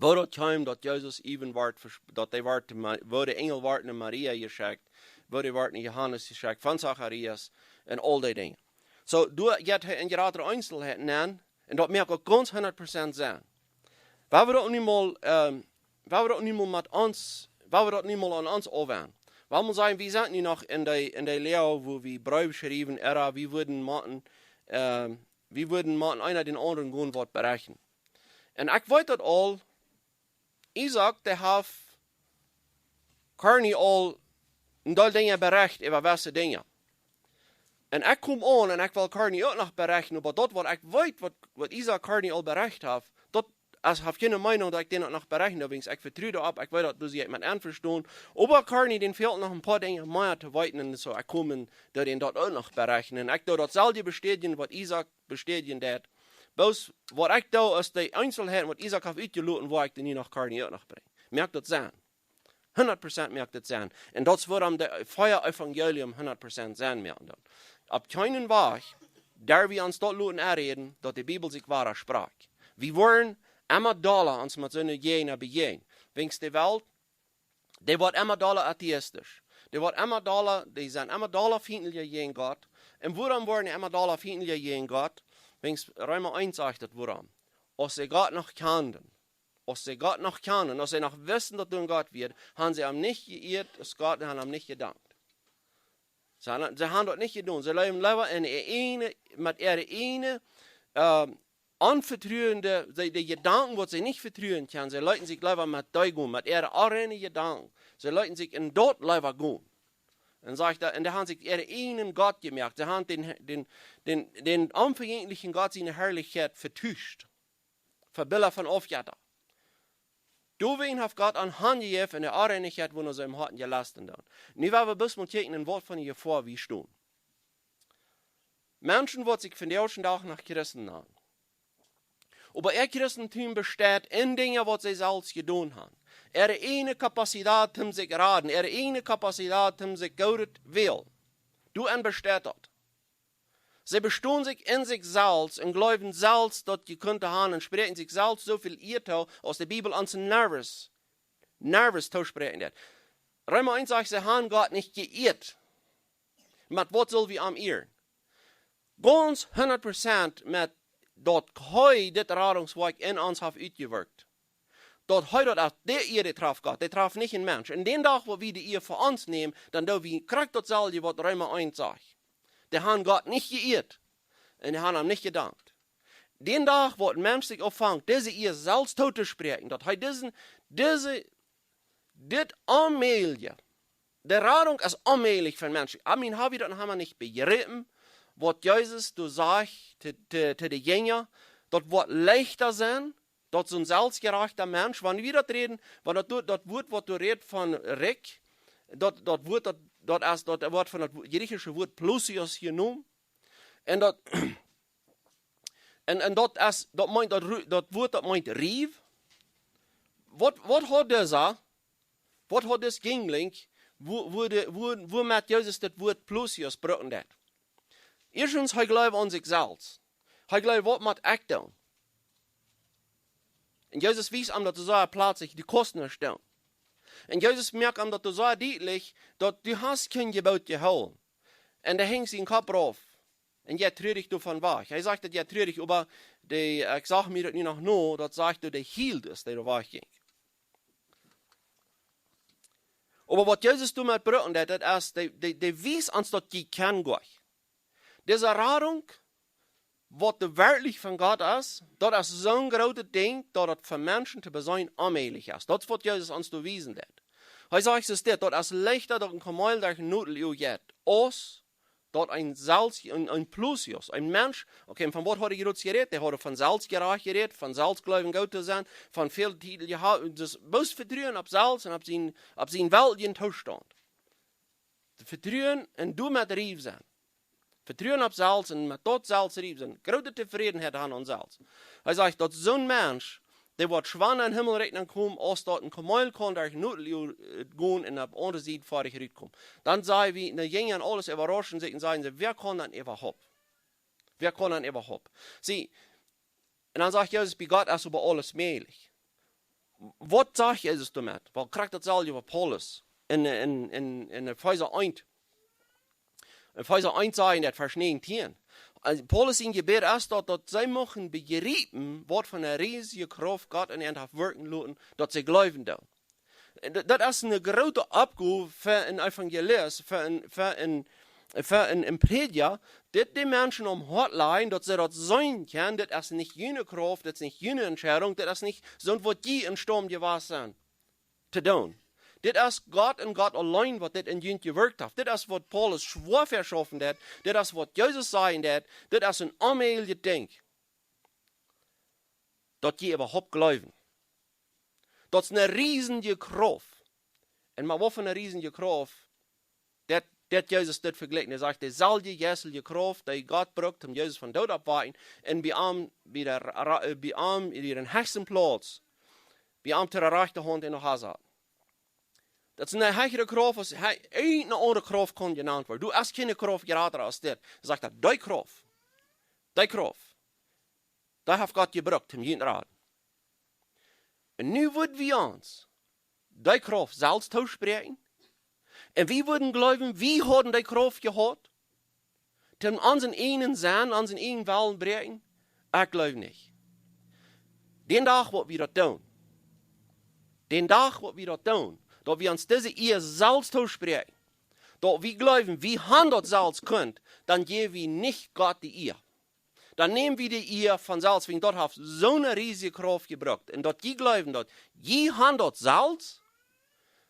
woo daut kjeem, daut Jesus äwen wort, vers-, daut hee wort, Ma-, woo de Enjel wort no Maria jeschekjt, woo dee wort no Johanes jeschekjt, von Zacharias un aul dee Dinja. Soo, doa jeit hee en jratre Eenselheiten aun, un daut moakt uk gaunz hundat Prozent Senn. Wua wie daut nu mol, ähm, wua wie daut nu mol met ons, wua wie daut nu mol aun ons aufwenjen. Wua wie sajen, wie sent nu noch en dee, en dee Loag, wua wie Breew schriewen, ooda wie wudden motten, ähm, wie wudden motten eena dän aundren gonen waut berechten. Un ekj weet daut aul, Isaak, dee haft Corny aul een Deel Dinja berecht äwa jewesse Dinja. Un ekj kom aun un ekj well Corny uk noch berechten, oba daut waut ekj weet, waut, waut Isaak Corny aul berecht haft, daut es, haft kjeene Meenunk daut ekj dän uk noch berechten doo, wiels ekj vetru doaropp, ekj weet daut, du sie met envestonen. Oba Corny, dän fält noch een poa Dinja mea to weeten un soo, ekj kom un doo dän daut uk noch berechten. Un ekj doo daut selwje bestädjen, waut Isaak bestädjen deed. Bloos waut ekj doo, es dee Eenselheiten, waut Isaak haft utjeloten, woa ekj dee nu noch Corny uk noch brinjen. Moakt daut Senn? Hundat Prozent moakt daut Senn. Un daut es wuarom de Fia Evangelium hundat Prozent Senn moaken deit. Opp kjeenen Wajch, doa wie ons daut loten enräden, daut de Bibel sikj wada sprakjt. Wie woaren emma dolla ons met soone Jäajna bejäajnen. Wiels de Welt, dee woat emma dolla atheistisch. Dee woat emma dolla, dee sent emma dolla fientlicha jäajen Gott. Un wuarom woaren dee emma dolla fientlicha jäajen Gott? Wiels Reema eent sajcht daut wuarom. Aus see Gott noch kjanden, aus see Gott noch kjanden, aus see noch wisten daut doa een Gott wia, haben see am nich jeieet aus Gott un haben am nich jedankt. See haben, see haben daut nich jedonen. See läwen leewa en äare ieejne, met äare ieejne, ähm, onvetruende, see, de Jedanken, waut see nich vetruen kjennen, see leeten sikj leewa met dee gonen, met äare onreine Jedanken. See leeten sikj en daut leewa gonen. Un sajcht daut, un dee haben sikj äaren ieejnen Gott jemoakt. See haben dän, dän, dän, dän onvejänkjlichen Gott siene Harlichkjeit vetuscht fa Bilda von Aufjetta. Doawäajen haft Gott an hanjejäft enne Onreinichkjeit, wua see em Hoaten jelast haben. Nu woa wie bloos mol kjikjen, en waut fa eene Jefoa wie stonen. Menschen, waut sikj vondoag dän Dach noch Christen nanen. Oba äa Christentum besteit en Dinja, waut see selfst jedonen haben. Äare ieejne Kapazitat, om sikj raden, äare ieejne Kapazitat, om sikj Goodet wellen. Doarenn besteit daut. See bestonen sikj en sikj selfst un jleewen selfst, daut see kjennen haben un spräakjen sikj selfst soo väl Ea too, aus de Bibel ons nirjens, nirjens toospräakjen deit. Reema eent sajcht, see haben Gott nich jeieet. Met waut sell wie am ieren? Gaunz hundat Prozent met daut hee dit Radungswoakj en ons haft utjewirkjt. Daut hee daut aus de Ea, dee traf Gott, dee traf nich een Mensch. Un dän Dach, wua wie de Ea fa ons nämen, dan doo wie krakjt daut selwje, waut Reema eent sajcht. Dee haben Gott nich jeieet. Un dee haben am nich jedankt. Dän Dach, wua een Mensch sikj aunfangt, dise Ea selfst tootospräakjen, daut hee disen, dise, dit onmäajlich, de Radunk es onmäajlich fa een Mensch. I mean, hab wie daut noch emol nich bejräpen, waut Jesus doa sajcht to, to, to de Jinja, daut woat leichta sennen, daut soon selfstjerajchta Mensch, wan wie daut räden, wan daut, daut Wuat, waut doa rät von rikj, daut, daut Wuat, daut, daut es, daut woat von daut Wo-, jriechische Wuat plúsios jenomen. Un daut, un, un daut es, daut meent, daut Ru-, daut Wuat, daut meent rieekj. Waut, waut haud disa, waut haud dis Jinjling, wua, wua de, wua, wuamet Jesus daut Wuat plúsios brucken deed? Ieeschtens, hee jleewd aun sikj selfst. Hee jleewd, waut mott ekj doonen? Un Jesus wiest am daut soo plötzlich, du kaust nuscht doonen. Un Jesus moakt am daut soo dietlich, daut du hast kjeen Jeboot jehoolen. Un hee henjt sienen Kopp rauf. Un jeit trurich doavon wajch. Hee sajcht daut jeit trurich, oba de, ekj sach mie daut nu noch no, daut sajcht daut de Hiel es, dee doa wajch jinkj. Oba waut Jesus doamet brucken deed, daut es, dee, dee, dee wiest ons daut jie kjennen gonen. Dise Radunk, waut doa werkjlich von Gott es, daut es soon grootet Dinkj, daut daut fa Menschen to beseenen onmäajlich es. Daut es waut Jesus ons doa wiesen deit. Hee sajcht, es dit, daut es leichta daut een Kameel derch een Nodeluagen jeit, aus daut een selfst, een, een Pluvius, een Mensch, okay, von waut haud hee jrods jerät? Hee haud von selfstjerajcht jerät, von selfst jleewen goot to sennen, von väl Titel jehaut, daut bloos vetruen opp selfst un opp sien, opp sien weltlichen Toostaunt. Vetruen un doamet rief sennen. Vetruen opp selfst un met daut selfst rief sennen. Groote Tofrädenheit han aun selfst. Hee sajcht, daut soon Mensch, dee woat schwoa en Himmelrikj komen, aus daut een Kameel kaun derch Nodeluagen, äh, gonen un opp de aundre Sied foadich rutkomen. Dan saj wie, dan jinjen aules äwarauschen sikj un sajen see: "Wäa kaun dan äwahaupt? Wäa kaun dan äwahaupt?" See, un dan sajcht Jesus: "Bie Gott es oba aules mäajlich." Waut sajcht Jesus doamet? Well, krakjt daut selwje waut Paulus en, en, en, en Efeesa eent. Efeesa eent sajcht en daut Varsch näajentieen. Aulsoo Paulus sien Jebäd es daut, daut see muchten bejriepen, waut fa eene riesje Krauft Gott en an haft wirkjen loten, daut see jleewen doonen. Un daut, daut es eene groote Oppgow fa een Evangelist, fa een, fa een, fa een, een Prädja, dit de Menschen aum Hoat lajen, daut see daut seenen kjennen, dit es nich june Krauft, dit es nich june Entscheidunk, dit es nich soont waut jie em Sturm jewast sent to doonen. Dit es Gott un Gott auleen, waut dit en junt jewirkjt haft. Dit es waut Paulus schwoa veschaufen haud. Dit es waut Jesus sajen deed. Dit es een onmäajlichet Dinkj, daut jie äwahaupt jleewen. Daut es eene riesje Krauft. Un mau waut fa eene riesje Krauft, daut, daut Jesus dit vejlikjt. Hee sajcht, deeselwje jeistelje Krauft, dee Gott brukt, om Jesus vom Doot opptowakjen, un bie am, bie de Ra-, Ra-, äh, bie am, bie dän hechsten Plauz, bie am to de rajchte Haunt en de Hasa. Daut es eene hechere Krauft, aus hee, eene aundre Krauft kaun jenant woaren. Doa es kjeene Krauft jrata aus dit. Hee sajcht daut, dee Krauft, dee Krauft, dee haft Gott jebrukt, om junt to raden. Un nu woa wie ons dee Krauft selfst toospräakjen. Un wie wudden jleewen, wie hauden dee Krauft jehaut, toom onsen eenen Senn, onsen eenen Wellen bräakjen? Ekj jleew nich. Dän Dach, waut wie daut doonen, dän Dach, waut wie daut doonen, daut wie ons dise Ea selfst toospräakjen, daut wie jleewen, wie han daut selfst kunt, dan jäw wie nich Gott de Ea. Dan näm wie de Ea von selfst, wiels daut haft soone riesje Krauft jebrukt. Un daut jie jleewen, daut jie han daut selfst,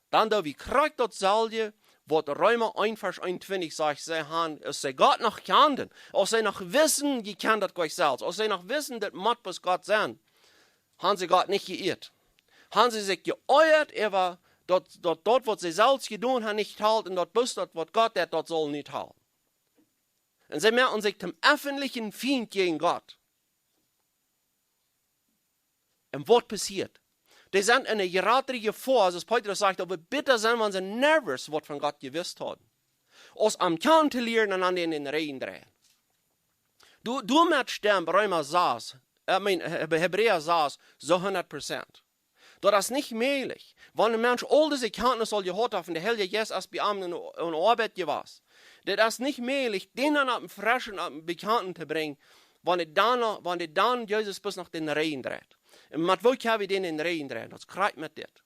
dan doo wie krakjt daut selwje, waut Reema eent Varsch eenuntwintich sajcht, see han, aus see Gott noch kjanden, aus see noch wisten, jie kjennen daut Gott selfst, aus see noch wisten, daut mott bloos Gott sennen, han see Gott nich jeieet. Han see sikj jeieet äwa daut, daut, daut, waut see selfst jedonen han, nich halpt, un daut bloos daut, waut Gott deed, daut saul nich halpen. Un see moaken sikj toom effentlichen Fient jäajen Gott. Un waut passieet? Dee sent en eene jratre Jefoa, soo aus Petrus sajcht, daut woat bitta sennen, wan see never waut von Gott jewist hauden, aus am kjanen to lieren un aun dän Rigjen dreien. Doa, doamet stemt Reema sas, I mean, Heb-, Hebräa sas, soo hundat Prozent. Daut es nich mäajlich. Wan een Mensch aul dise Kjantnis aul jehaut haft, un de Heilje Jeist es bie am en, en Oabeit jewast, daut es nich mäajlich, dän dan opp een freschen, opp een Bekjanen to brinjen, wan dee dan, wan dee dan Jesus bloos noch dän Rigjen dreit. Un met waut kjenn wie dän dän Rigjen dreien? Daut es krakjt met dit.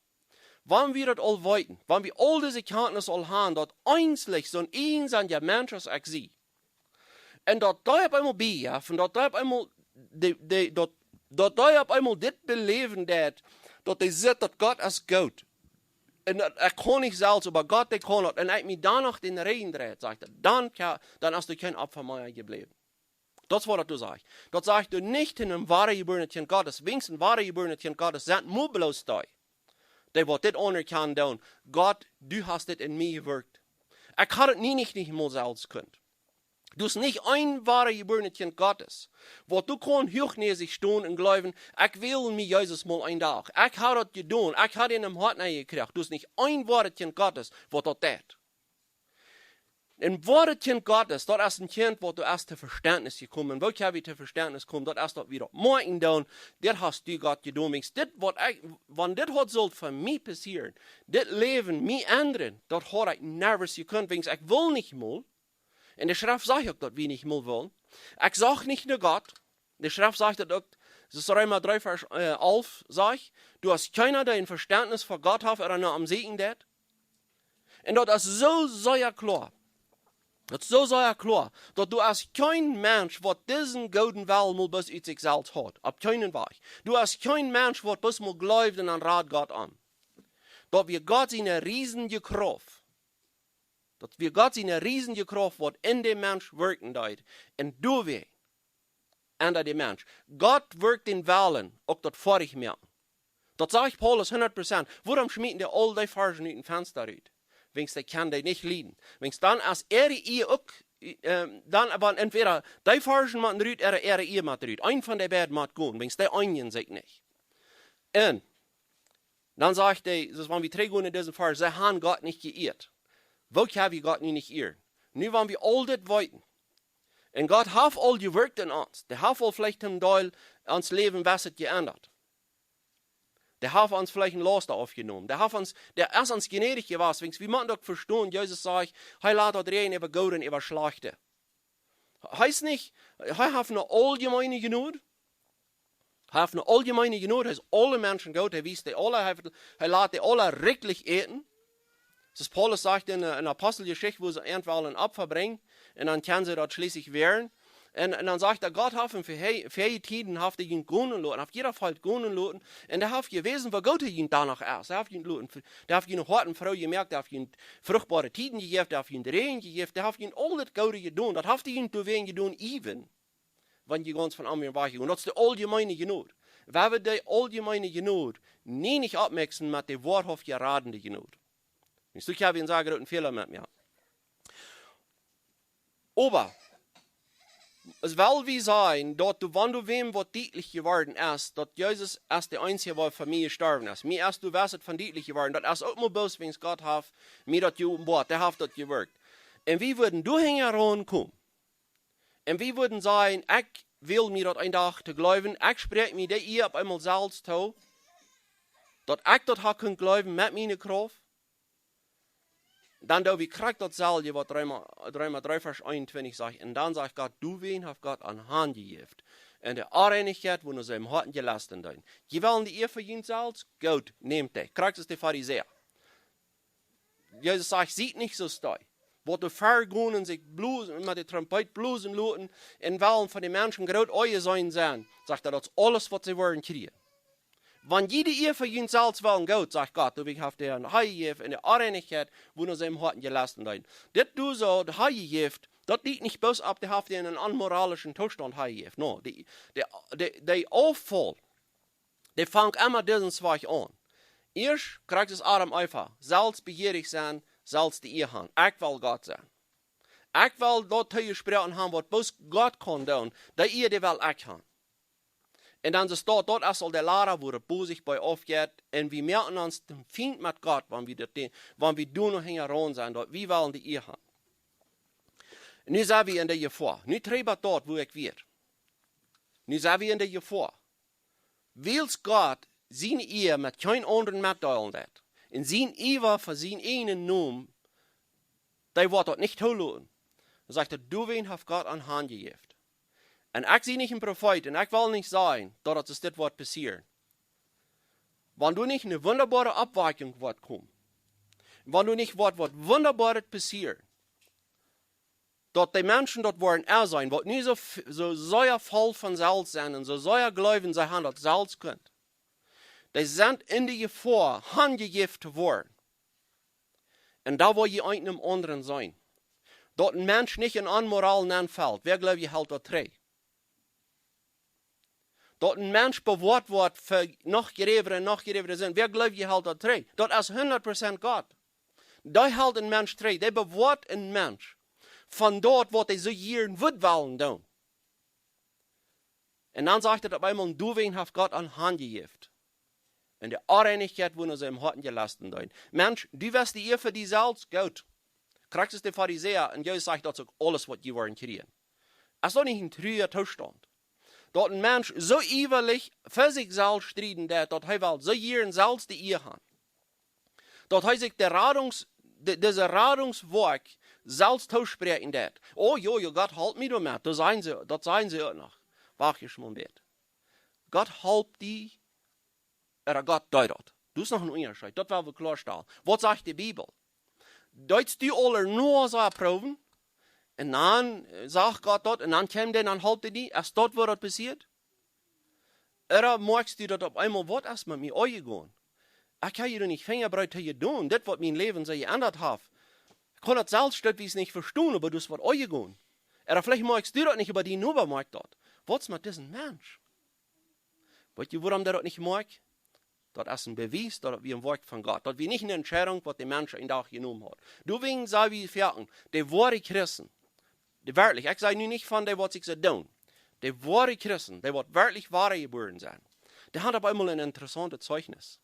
Wan wie daut aul weeten, wan wie aul dise Kjantnis aul han, daut eenslich soon eensja Mensch aus ekj sie, un daut dee opp eemol bie, jo, von daut dee opp eemol, de, de, daut, daut dee opp eemol dit beläwen deed, daut dee sitt, daut Gott es goot. Un daut, ekj kaun nich selfst, oba Gott, dee kaun daut. Un ekj mie dan noch dän Rigjen dreit, sajcht hee, dan, jo, dan es doa kjeen Opfa mea jebläwen. Daut es waut daut doa sajcht. Daut sajcht doa nich, een woarjebuarenet Kjint Gottes, wiels een woarjebuarenet Kjint Gottes sent mau bloos dee, dee waut dit aunerkjanen doonen: Gott, du hast dit en mie jewirkjt. Ekj haud daut nie nich, nich mol selfst kunt. Doa es nich een woarjebuarenet Kjint Gottes, waut doa kaun huachnoasich stonen un jleewen: Ekj well mie Jesus mol een Dach. Ekj hab daut jedonen. Ekj hab am em Hoat nenjekjräajen. Doa es nich een woaret Kjint Gottes, waut daut deit. Een woaret Kjint Gottes, daut es een Kjint, waut doa es to Vestentnis jekomen. Woo kjenn wie to Vestentnis komen? Daut es, daut wie daut moakjen doonen: Dit hast du, Gott, jedonen. Wiels dit, waut ekj, wan dit haud sult fa mie passieren, dit Läwen, mie endren, daut haud ekj never jekunt, wiels ekj wull nich mol. Un de Schreft sajcht uk, daut wie nich mol wullen. Ekj socht nich no Gott. De Schreft sajcht daut uk, daut es Reema dree Varsch, äh, alf sajcht: Doa es kjeena, dee een Vestentnis fa Gott haft ooda no am sieekjen deit. Un daut es soo sea kloa. Daut es soo sea kloa, daut du hast kjeen Mensch, waut disen gooden Wellen mol bloos ut sikj selfst haft. Opp kjeenen Wajch. Du hast kjeen Mensch, waut bloos mol jleeft un dan rad Gott aun. Daut wia Gott siene riesje Krauft. Daut wia Gott siene riesje Krauft, waut en dän Mensch wirkjen deed. Un doawäajen endad dän Mensch. Gott wirkjt dän Wellen, uk daut foadich moaken. Daut sajcht Paulus hundat Prozent. Wuarom schmieten dee aul dee Varschen ut daut Fensta rut? Wiels dee kjennen dee nich lieden. Wiels dan es äare Ea uk, ähm, dan, wan entwäda dee Varschen motten rut, ooda äare Ea mott rut. Eent von dee beid mott gonen, wiels dee eenjen sikj nich. Un dan sajcht hee, soo aus wan wie trigjgonen en disen Varsch, see haben Gott nich jeieet. Woo kjenn wie Gott nu nich ieren? Nu, wan wie aul dit weeten, un Gott haft aul jewirkjt en ons, dee haft aul veleicht een Deel ons Läwen waut jeendat. Dee haft ons veleicht eene Laust aufjenomen. Dee haft ons, dee es ons jnädich jewast. Wiels wie motten uk vestonen, Jesus sajcht, hee lat daut räajnen äwa Goode un äwa Schlajchte. Hee es nich, hee haft eene auljemeene Jnod. Hee haft eene auljemeene Jnod, hee es aule Menschen goot, hee wiest dee aule, hee, hee lat dee aule rikjlich äten. Soo aus Paulus sajcht en, äh, en Aposteljeschicht, woo see irjentwua een Opfa brinjen, un dan kjennen see daut schlieslich wäaren. Un, un dan sajcht hee, Gott haft am ver, ver de Tieden, haft hee junt gonen loten, haft jieda Volkj gonen loten, un hee haft jewäsen, woo goot hee junt doano es. Hee haft junt loten, hee haft june Hoaten froo jemoakt, hee haft junt fruchtboare Tieden jejäft, hee haft junt Räajen jejäft, hee haft junt aul daut Goode jedonen. Daut haft hee junt doawäajen jedonen, iewen, wan jie gaunz von am wajchgonen. Daut es de auljemeene Jnod. Wan wie de auljemeene Jnod nie nich oppmiksen met de woarhauftje radende Jnod. Nich soo, hab wie een sea grooten Fäla met mie. Oba, aus well wie sajen, daut du, wan du wäm waut dietlich jeworden es, daut Jesus es de eensje, waut fa mie jestorwen es. Mie es, du west et von dietlich jeworden. Daut es uk mau bloos, wiels Gott haft mie daut jeopenboat, hee haft daut jewirkjt. Un wie wudden doa hinjaraun komen. Un wie wudden sajen, ekj well mie daut een Dach to jleewen, ekj spräakj mie dee Ea opp eemol selfst too, daut ekj daut ha kunt jleewen met miene Krauft. Dan doo wie krakjt daut selwje, waut Reema, Reema dree Varsch eenuntwintich sajcht. Un dan sajcht Gott, doawäajen haft Gott an hanjejäft. Un de Onreinichkjeit, wua no siene Hoaten jelasten deeden. Jie wellen de Ea fa junt selfst? Goot, nämt dee. Krakjt soo aus de Farisäa. Jesus sajcht, siet nich soo aus dee, waut doa vergonen un sikj bloos met de Trompeet blosen loten un wellen von de Menschen groot aunjeseenen sennen. Sajcht hee, daut es aules, waut see wellen kjrieen. Wan jie de Ea fa junt selfst wellen, goot, sajcht Gott, doawäajen haft hee an hanjejäft un de Onreinichkjeit, wua no siene Hoaten jelasten deeden. Dit doo soo, daut hanjejäft, daut liet nich bloos opp, dee haft an eenen onmoralischen Toostaunt hanjejäft. No, de, de, de, de Auffaul, dee fangt emma disen Wajch aun. Ieescht krakjt soo aus Adam, Eva, selfst bejierich sennen, selfst de Ea haben. Ekj well Gott sennen. Ekj well daut tojesproaken haben, waut bloos Gott kaun doonen. Dee Ea, dee well ekj haben. Un dan es daut, daut es aul de Lada, wua de Böse bie aufjeit. Un wie moaken ons toom Fient met Gott, wan wie daut doonen, wan wie doa no hinjaraun sent, daut wie wellen de Ea haben. Nu sent wie en de Jefoa. Nu trigj bat daut, wua ekj wia. Nu sent wie en de Jefoa. Wiels Gott siene Ea met kjeen aundren metdeelen deed, un sien Iewa fa sienen eenen Nomen, dee woat daut nich toloten. Dan sajcht hee, doawäajen haft Gott an hanjejäft. Un ekj sie nich een Profeet, un ekj well nich sajen, daut et dit woat passieren. Wan doa nich eene wundaboare Oppwakjunk woat komen, wan doa nich woat, woat wundaboaret passieren, daut de Menschen daut woaren enseenen, waut nu soo, f-, soo sea voll von selfst sent un soo sea jleewen, see haben daut selfst kunt. Dee sent en de Jefoa, hanjejäft to woaren. Un doa woa jie eent nom aundren seenen. Daut een Mensch nich en Onmoral nenfelt, wäa jleew jie helt daut trigj? Daut een Mensch bewoat woat fa noch jrewre un noch jrewre Sind, wäa jleew jie helt daut trigj? Daut es hundat Prozent Gott. Dee helt een Mensch trigj, dee bewoat een Mensch von daut, waut hee soo jieren wudd wellen doonen. Un dan sajcht et opp eemol, doawäajen haft Gott an hanjejäft. Un de Onreinichkjeit, wua no siene Hoaten jelasten deeden. Mensch, du west de Ea fa die selfst, goot. Krakjt soo aus de Farisäa, un Jesus sajcht, daut es uk aules, waut jie woaren kjrieen. Es daut nich een truja Toostaunt? Daut een Mensch soo iewalich fa sikj selfst strieden deit, daut hee well soo jieren selfst de Ea haben. Daut hee sikj de Radungs-, de, dise Radungswoakj selfst toospräakjen deit. Oh, jo, jo, Gott halpt mie doamet. Daut sajen see, daut sajen see uk noch. Wacht ieescht mol een bät. Gott halpt die, ooda Gott deit daut. Daut es noch een Unjascheet. Daut well wie kloastalen. Waut sajcht de Bibel? Deetst du aul Noah soo proowen? Un dan, äh, sach Gott daut, un dan kjeem dee, dan holp dee die, es daut woo daut passieet? Ooda moakjst du daut opp eemol, waut es met mie aunjegonen? Ekj hab hia nich Finjabreet jedonen, dit waut mien Läwen soo jeendat haft. Ekj kunn daut selfst städtwies nich vestonen, oba daut es waut aunjegonen. Ooda veleicht moakjst du daut nich, oba dien Noba moakt daut. Waut es met disen Mensch? Weetst du, wuarom dee daut nich moakt? Daut es een Bewies, daut daut wia een Woakj von Gott. Daut wia nich eene Entscheidunk, waut de Mensch een Dach jenomen haud. Doawäajen saj wie foaken, de woare Christen, de werkjlich, ekj saj nu nich von dee, waut sikj soo doonen. De woare Christen, dee waut werkjlich wadajebuaren sent, dee haben opp eemol een interessauntet Zeichnis.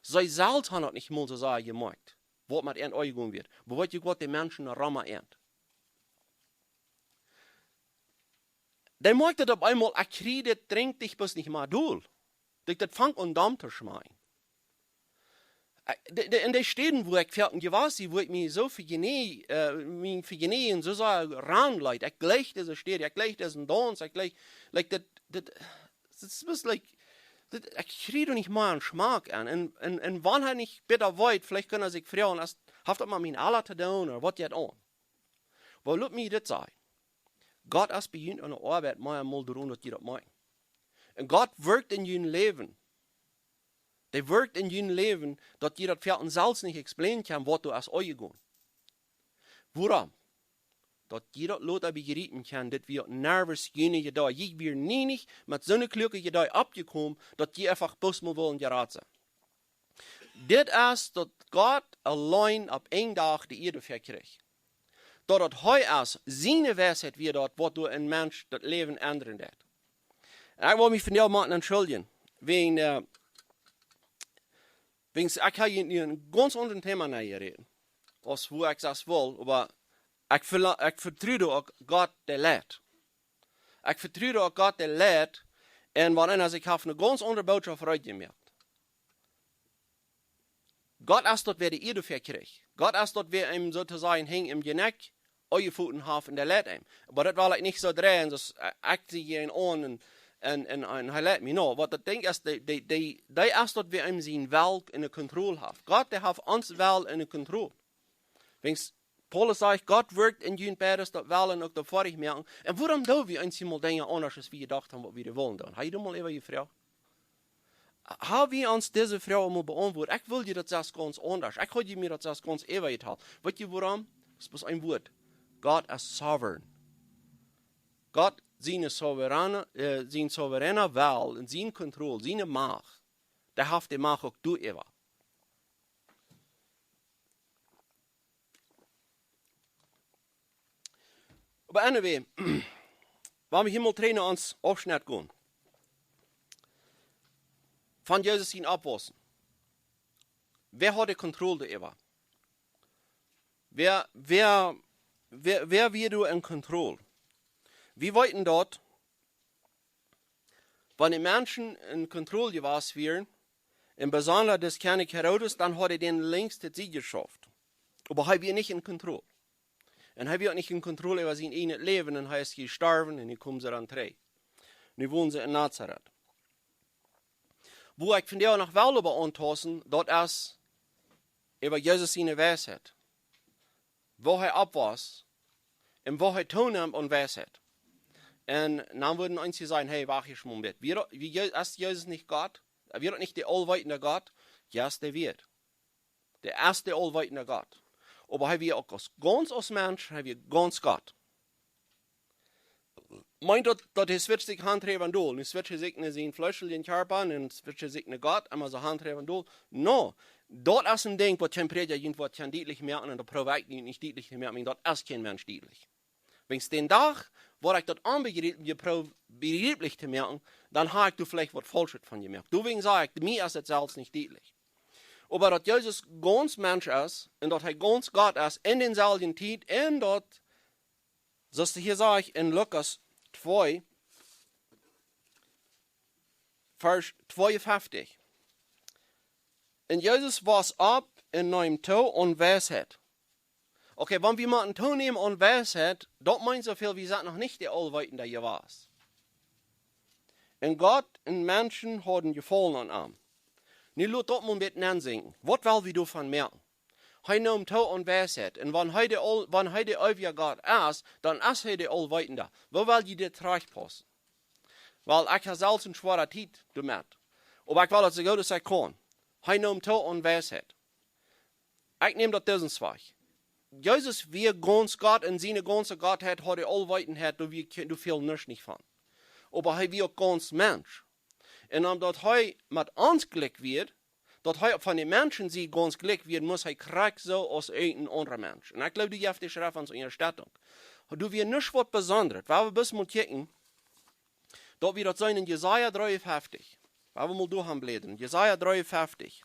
See selfst haben daut nich mol soo sea jemoakjt, waut met an aunjegonen wia. Oba weetst du, waut de Menschen romom an, dee moakjt daut opp eemol, ekj kjrie dit, drinkj die bloos nich mea dol. Daut, daut fangt aun domm to schmakjen. Äh, de, de, en de Städen, wua ekj foaken jewast sie, wua ekj mie soo vejäft, äh, mie vejäft un soo sea ranleet. Ekj jleich dise Städ, ekj jleich disen Dauns, ekj jleich, like, daut, daut, daut es bloos, like, daut, ekj kjrie doa nich mea eenen Schmack aun. Un, un, un wan hee nich bäta weet, veleicht kunn hee sikj froagen, es, haft daut met mien Ella to doonen, ooda waut jeit aun? Oba lot mie dit sajen. Gott es bie junt aun de Oabeit mea mol doaraun, daut jie daut moakjen. Un Gott wirkjt en jun Läwen. Dee wirkjt en jun Läwen, daut jie daut foaken selfst nich explainen kjennen, waut doa es aunjegonen. Wuarom? Daut jie daut lota bejriepen kjennen, dit wia nervös june Jedanken. Jie wieren nie nich met soone kluake Jedanken oppjekomen, daut jie eefach bloos mol wullen jerat sennen. Dit es daut Gott auleen opp een Dach de Ieed vekjrieech. Daut daut hee es, siene Weisheit wia daut, waut doa een Mensch daut Läwen endren deed. Un ekj well mie vondoag mol entschuldjen, wäajen, äh, wäajen ekj hab hia nu een gaunz aundret Thema nenjerät, aus wua ekj sest well, oba ekj verla-, ekj vetru uk Gott, dee leit. Ekj vetru uk Gott, dee leit, un wan eena sikj haft eene gaunz aundre Botschaft reed jemoakt. Gott es daut, wäa de Ieed vekjrieech. Gott es daut, wäa am soo to sajen hinjt em Jnekj aunjefoten haft un dee leit am. Oba daut well ekj nich soo dreien, daut, äh, ekj sie hia aun un, un, un, un hee leit mie no. Waut daut Dinkj es, dee, dee, dee, dee es daut, wäa am sien Well enne Kontroll haft. Gott, dee haft ons Well enne Kontroll. Wäajen Paulus sajcht, Gott wirkjt en junt beides, daut Wellen un uk daut Foadich moaken. Un wuarom doo wie eenjemol Dinja aundasch, aus wie jedocht haben, waut wie wullen doonen? Hab jie daut mol äwa jefroacht? Hab wie ons dise Froag mol beauntwuat? Ekj well die daut sajen gaunz aundasch. Ekj hab die mie daut sajen gaunz äwa jetalt. Weetst du wuarom? Daut es bloos een Wuat. Gott es sovereign. Gott, sien souveräne, äh, sien souveräna Well un sien Kontroll, siene Macht, dee haft de Macht uk doaräwa. Oba anyway, wan wie hia mol trigj no ons Aufschnett gonen. Von Jesus sien Oppwaussen. Wäa haud de Kontroll doaräwa? Wäa, wäa, wäa, wäa wia doa en Kontroll? Wie weeten daut, wan de Menschen en Kontroll jewast wieren, un besonda dis Kjennich Herodes, dan haud hee dän links to Sied jeschauft. Oba hee wia nich en Kontroll. Un hee wia uk nich en Kontroll äwa sien ieejnet Läwen, un hee es jestorwen un nu kjeemen see dan trigj. Nu wonen see en Nazareth. Wua ekj vondoag noch well äwa auntauschen, daut es äwa Jesus siene Weisheit. Woo hee oppwauss un woo hee tooneem aun Weisheit. Un dan wudden eenje sajen, hey, wacht hia mol een bät. Wia, wia Je-, es Jesus nich Gott? Wia daut nich de aulweitende Gott? Jo, dee wia. Dee es de aulweitende Gott. Oba hee wia uk aus, gaunz aus Mensch, hee wia gaunz Gott. Meent daut, daut hee switcht sikj han trigj wan dol? Nu switcht hee sikj no sien fleeschlichen Kjarpa, nu switcht hee sikj no Gott, emma soo han trigj wan dol? No, daut es een Dinkj, waut kjeen Prädja irjentwua kaun dietlich moaken, un daut proow ekj nu nich dietlich to moaken, daut es kjeen Mensch dietlich. Wan ekj dän Dach, wua ekj daut aunbejriep, jeproow bejrieplich to moaken, dan hab ekj doa veleicht waut Faulschet von jemoakt. Doawäajen saj ekj, mie es et selfst nich dietlich. Oba daut Jesus gaunz Mensch es un daut hee gaunz Gott es en deeselwje Tiet un daut, soo aus hee hia sajcht en Lukas twee, Varsch tweeunfeftich. Un Jesus wauss opp un neem too aun Weisheit. Okay, wan wie motten toonämen aun Weisheit, daut meent soo väl, wie sent noch nich de Aulweitende jewast. Un Gott un Menschen hauden Jefaulen aun am. Nu lot daut mol een bät nensinkjen. Waut well wie doavon moaken? Hee neem too aun Weisheit. Un wan hee de, aul, wan hee de eewje Gott es, dan es hee de Aulweetende. Woo well jie dit trajchtpaussen? Well, ekj hab selfst eene schwoare Tiet doamet. Oba ekj well daut soo goot aus ekj kaun. Hee neem too aun Weisheit. Ekj näm daut disen Wajch. Jesus wia gaunz Gott, un siene gaunze Gottheit haud hee Aulweetenheit, doa wia kjeen, doa fäld nuscht nich von. Oba hee wia uk gaunz Mensch. Un omdaut hee met ons jlikj wia, daut hee von de Menschen sied gaunz jlikj wia, must hee krakjt soo aus een aundra Mensch. Un ekj jleew, dee jeft de Schreft ons Unjastettunk. Doa wia nuscht waut Besondret. Woa wie bloos mol kjikjen, daut wie daut seenen en Jesaja dreeunfeftich. Woa wie mol doa han bläden. Jesaja dreeunfeftich.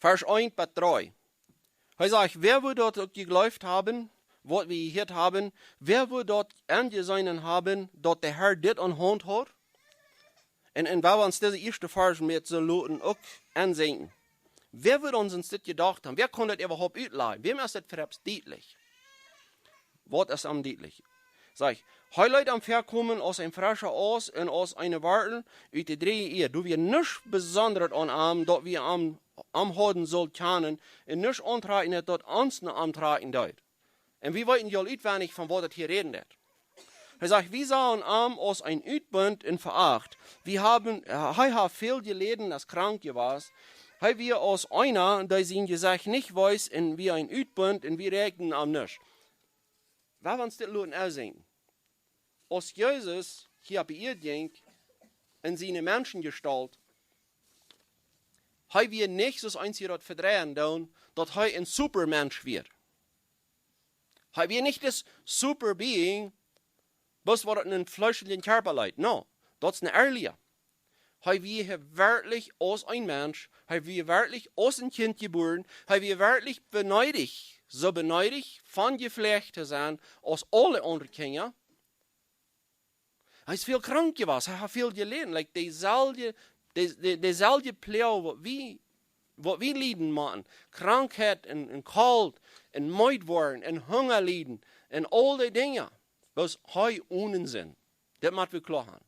Varsch eent bat dree. Hee sajcht: "Wäa wudd daut uk jejleeft haben, waut wie jehieet haben? Wäa wudd daut enjeseenen haben, daut de Herr dit aun Haunt haud?" Un, un woa wie ons dise ieeschte Varsch met soo loten uk aunseenen. Wäa wudd ons, ons dit jedocht haben? Wäa kaun daut äwahaupt utlajen? Wäm es daut vereppst dietlich? Waut es am dietlich? Sajcht: "Hee leet am väakomen aus een frescha Aust un aus eene Wartel ut de drieeje Ieed. Doa wia nuscht Besondret aun am, daut wie am, am hauden sullen kjanen, un nuscht auntrakjen, daut ons no am trakjen deed." Un wie weeten jo aul utwendich, von waut daut hia räden deit. Hee sajcht: "Wie sagen am aus een Utbunt un veracht. Wie haben, hee haft väl jeläden, es krank jewast. Hee wia aus eena, dee sien Jesecht nich wees, un wia een Utbunt, un wie räakjnen am nuscht." Woa wie ons dit loten aunseenen. Aus Jesus hia opp de Ieed jinkj, en siene Menschenjestault, hee wia nich, soo aus eenje daut vedreien doonen, daut hee een Supermensch wia. Hee wia nich dis Superbeing, bloos waut daut en een fleeschlichen Kjarpa leet. No, daut es een Elia. Hee wia werkjlich aus een Mensch, hee wia werkjlich aus een Kjint jebuaren, hee wia werkjlich beneedicht, soo beneedicht, von jeflajcht to sennen, aus aule aundre Kjinja. Hee es väl krank jewast, hee haft väl jeläden, like, deeselwje, dee, dee, deeselwje Ploag, waut wie, waut wie lieden motten. Krankheit un, un Kolt un meed woaren un Hunga lieden un aul dee Dinja. Bloos hee onen Sind. Dit mott wie kloa han.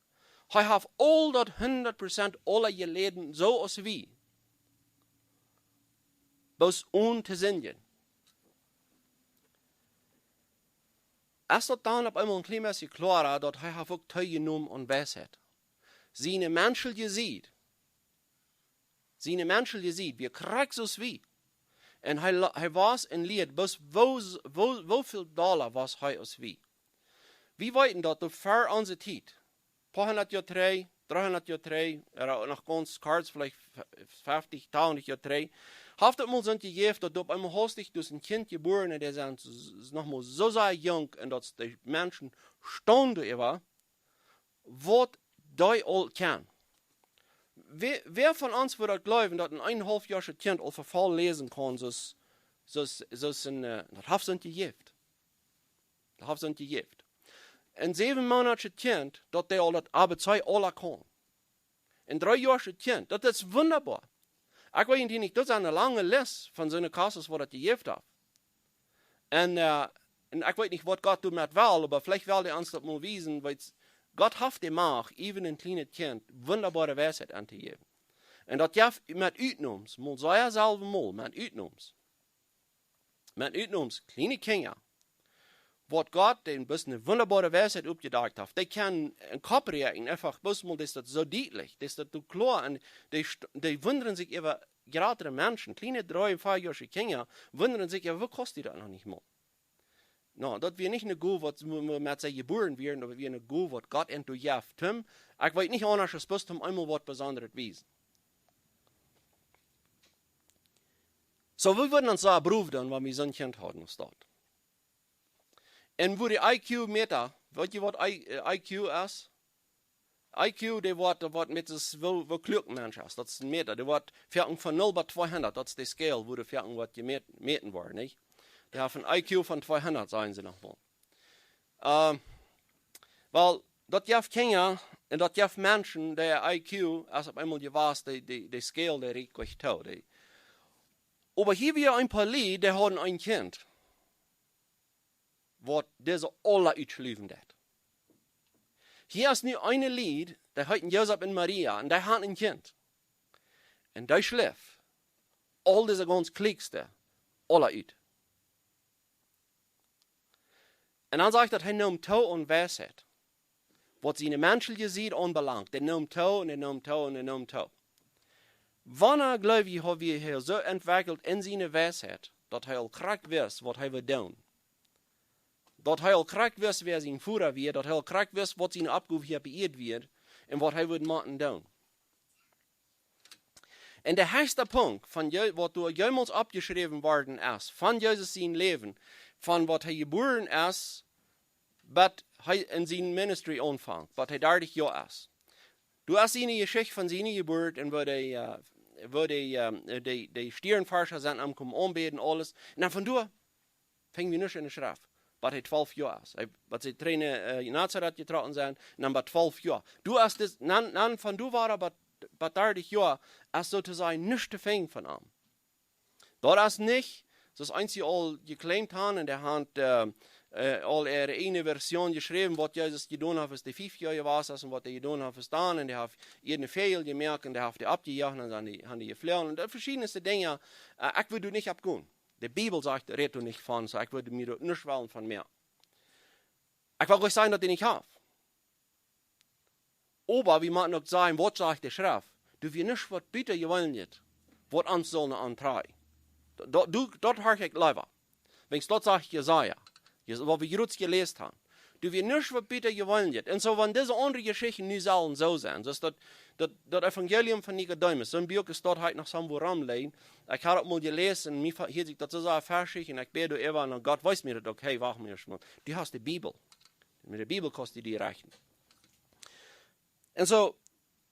Hee haft aul daut hundat Prozent aula jeläden, soo aus wie. Bloos onen to sindjen. Es daut dan opp eemol een kjlien bät kloara, daut hee haft uk toojenomen aun Weisheit. Siene menschelje Sied. Siene menschelje Sied, wia krakjt soo aus wie. Un hee, la- hee wia en lieed, bloos woo, woo, woo väl dolla wia hee aus wie. Wie weeten daut doa ver onse Tiet, poa hundat Joa trigj, dreehundat Joa trigj, ooda noch gaunz kort, veleicht f-, feftich, tachentich Joa trigj, haft daut mol soont jejäft, daut doa opp eemol haustich dus een Kjint jebuaren, un dee sent s-, s-, noch mol soo sea junk, un daut de Menschen staunden doaräwa, waut dee aul kjennen. Wäa, wäa von ons wudd daut jleewen, daut een eenenhaulf Joa oolet Kjint aul vefoll läsen kaun, soo aus, soo aus, soo aus een, äh, daut haft soont jejäft. Daut haft soont jejäft. Een säwen Moonat oolet Kjint, daut dee aul daut A B C aula kaun. Een dree Joa oolet Kjint, daut es wundaboa. Ekj weet nich, daut es eene lange List von soone Kurses, waut daut jejäft haft. Un, äh, un ekj weet nich, waut Gott doamet well, oba veleicht well hee ons daut mol wiesen, wiels Gott haft de Macht, even een kjlienet Kjint wundaboare Weisheit auntojäwen. Un daut jeft met Utnoms, mol sea selden mol, met Utnoms. Met Utnoms, kjliene Kjinja, waut Gott dee bloos eene wundaboare Weisheit oppjedakjt haft. Dee kjennen een Kopp räakjnen, eefach bloos mol, daut es daut soo dietlich, daut es daut soo kloa, un dee st-, dee wundren sikj äwa jratre Menschen, kjliene dree un vea Joa oolet Kjinja, wundren sikj äwa, woo kaust du daut noch nich mol? No, daut wia nich eene Gow, waut, woo, woo met see jebuaren wieren, daut wia eene Gow, waut Gott an doa jeft. Tim, ekj weet nich aundasch, aus bloos om eemol waut Besondret wiesen. Soo, wie wudden ons soo een Proov doonen, wan wie soont Kjint hauden aus daut. Un woo de I Q-Meeta, weet jie, waut I-, äh, I Q es? I Q, dee woat, dee woat met daut, woo, woo kluak een Mensch es. Daut es een Meeta. Dee woat foaken von null bat tweehundat. Daut es de Scale, woo dee foaken woat jemäten, mäten woat, nich? Dee haft een I Q von tweehundat, sajen see noch mol. Ähm, well, daut jeft Kjinja un daut jeft Menschen, dee I Q es opp eemol jewast, dee, dee, dee Scale, dee rieekjt nich too. Dee. Oba hia wia een poa Lied, dee hauden een Kjint, waut dise aula utschluwen deed. Hia es nu eene Lied, dee heeten Josef un Maria, un dee han een Kjint. Un dee schlift aul dise gaunz kjlienste aula ut. Un dan sajcht daut, hee neem too aun Weisheit. Waut siene menschelje Sied aunbelangt, dee neem too un dee neem too un dee neem too. Wanea, jleew jie, haud hee sikj soo entwekjelt en siene Weisheit, daut hee aul krakjt wist, waut hee wudd doonen? Daut hee aul krakjt wist, wäa sien Voda wia, daut hee aul krakjt wist, waut siene Oppgow hia oppe Ieed wia un waut hee wudd motten doonen. Un de hechsta Punkt von je-, waut doa jemols oppjeschräwen worden es, von Jesus sien Läwen, von waut hee jebuaren es, bat hee en sien ministry aunfangt, bat hee dartich Joa es. Doa es siene Jeschicht von siene Jeburt un woo dee, äh, woo dee, äh, dee, dee Stierenforscha sent aum komen aunbäden, aules. Un dan von doa finj wie nuscht en de Schreft, bat hee twalf Joa es. Hee, bat see trigj no, äh, Nazareth jetrocken sent, un dan bat twalf Joa. Doa es dis, dan, dan von doa wia bat, bat dartich Joa, es soo to sajen nuscht to finjen von am. Daut es nich, soo aus eenje aul jeclaimt han, un dee han, äh, äh, aul äare ieejne Version jeschräwen, waut Jesus jedonen haft, aus hee fief Joa jewast es, un waut hee jedonen haft, aus dan, un dee haft ieejne Fäajel jemoakt, un dee haft dee oppjejoacht, un dan dee, han dee jefloagen, un daut veschiedne Dinja, äh, ekj well doa nich opp gonen. De Bibel sajcht, rät doa nich von, soo ekj wudd mie doa nuscht wellen von mea. Ekj well nich sajen, daut hee nich haft. Oba wie motten uk sajen, waut sajcht de Schreft? Doa wia nuscht, waut butajeweenlichet, waut ons sull auntrajen. Daut, daut, daut horch ekj leewa. Wiels daut sajcht Jesaja. Jes-, waut wie jrod jeläst han. Doa wia nuscht, waut butajeweenlichet. Un soo, wan dise aundre Jeschichten nu sellen soo sennen, soo aus daut, daut, daut Evangelium von Nikodemus, soon Buak es daut, hab ekj noch soo wua romlijen. Ekj haud daut mol jeläsen, un mie fa-, hieed sikj daut soo sea fäaschicht, un ekj bäd doaräwa, un Gott wiest mie daut uk, hey, wacht mol ieescht mol. Du hast de Bibel. Met de Bibel kaust du die rechten. Un soo,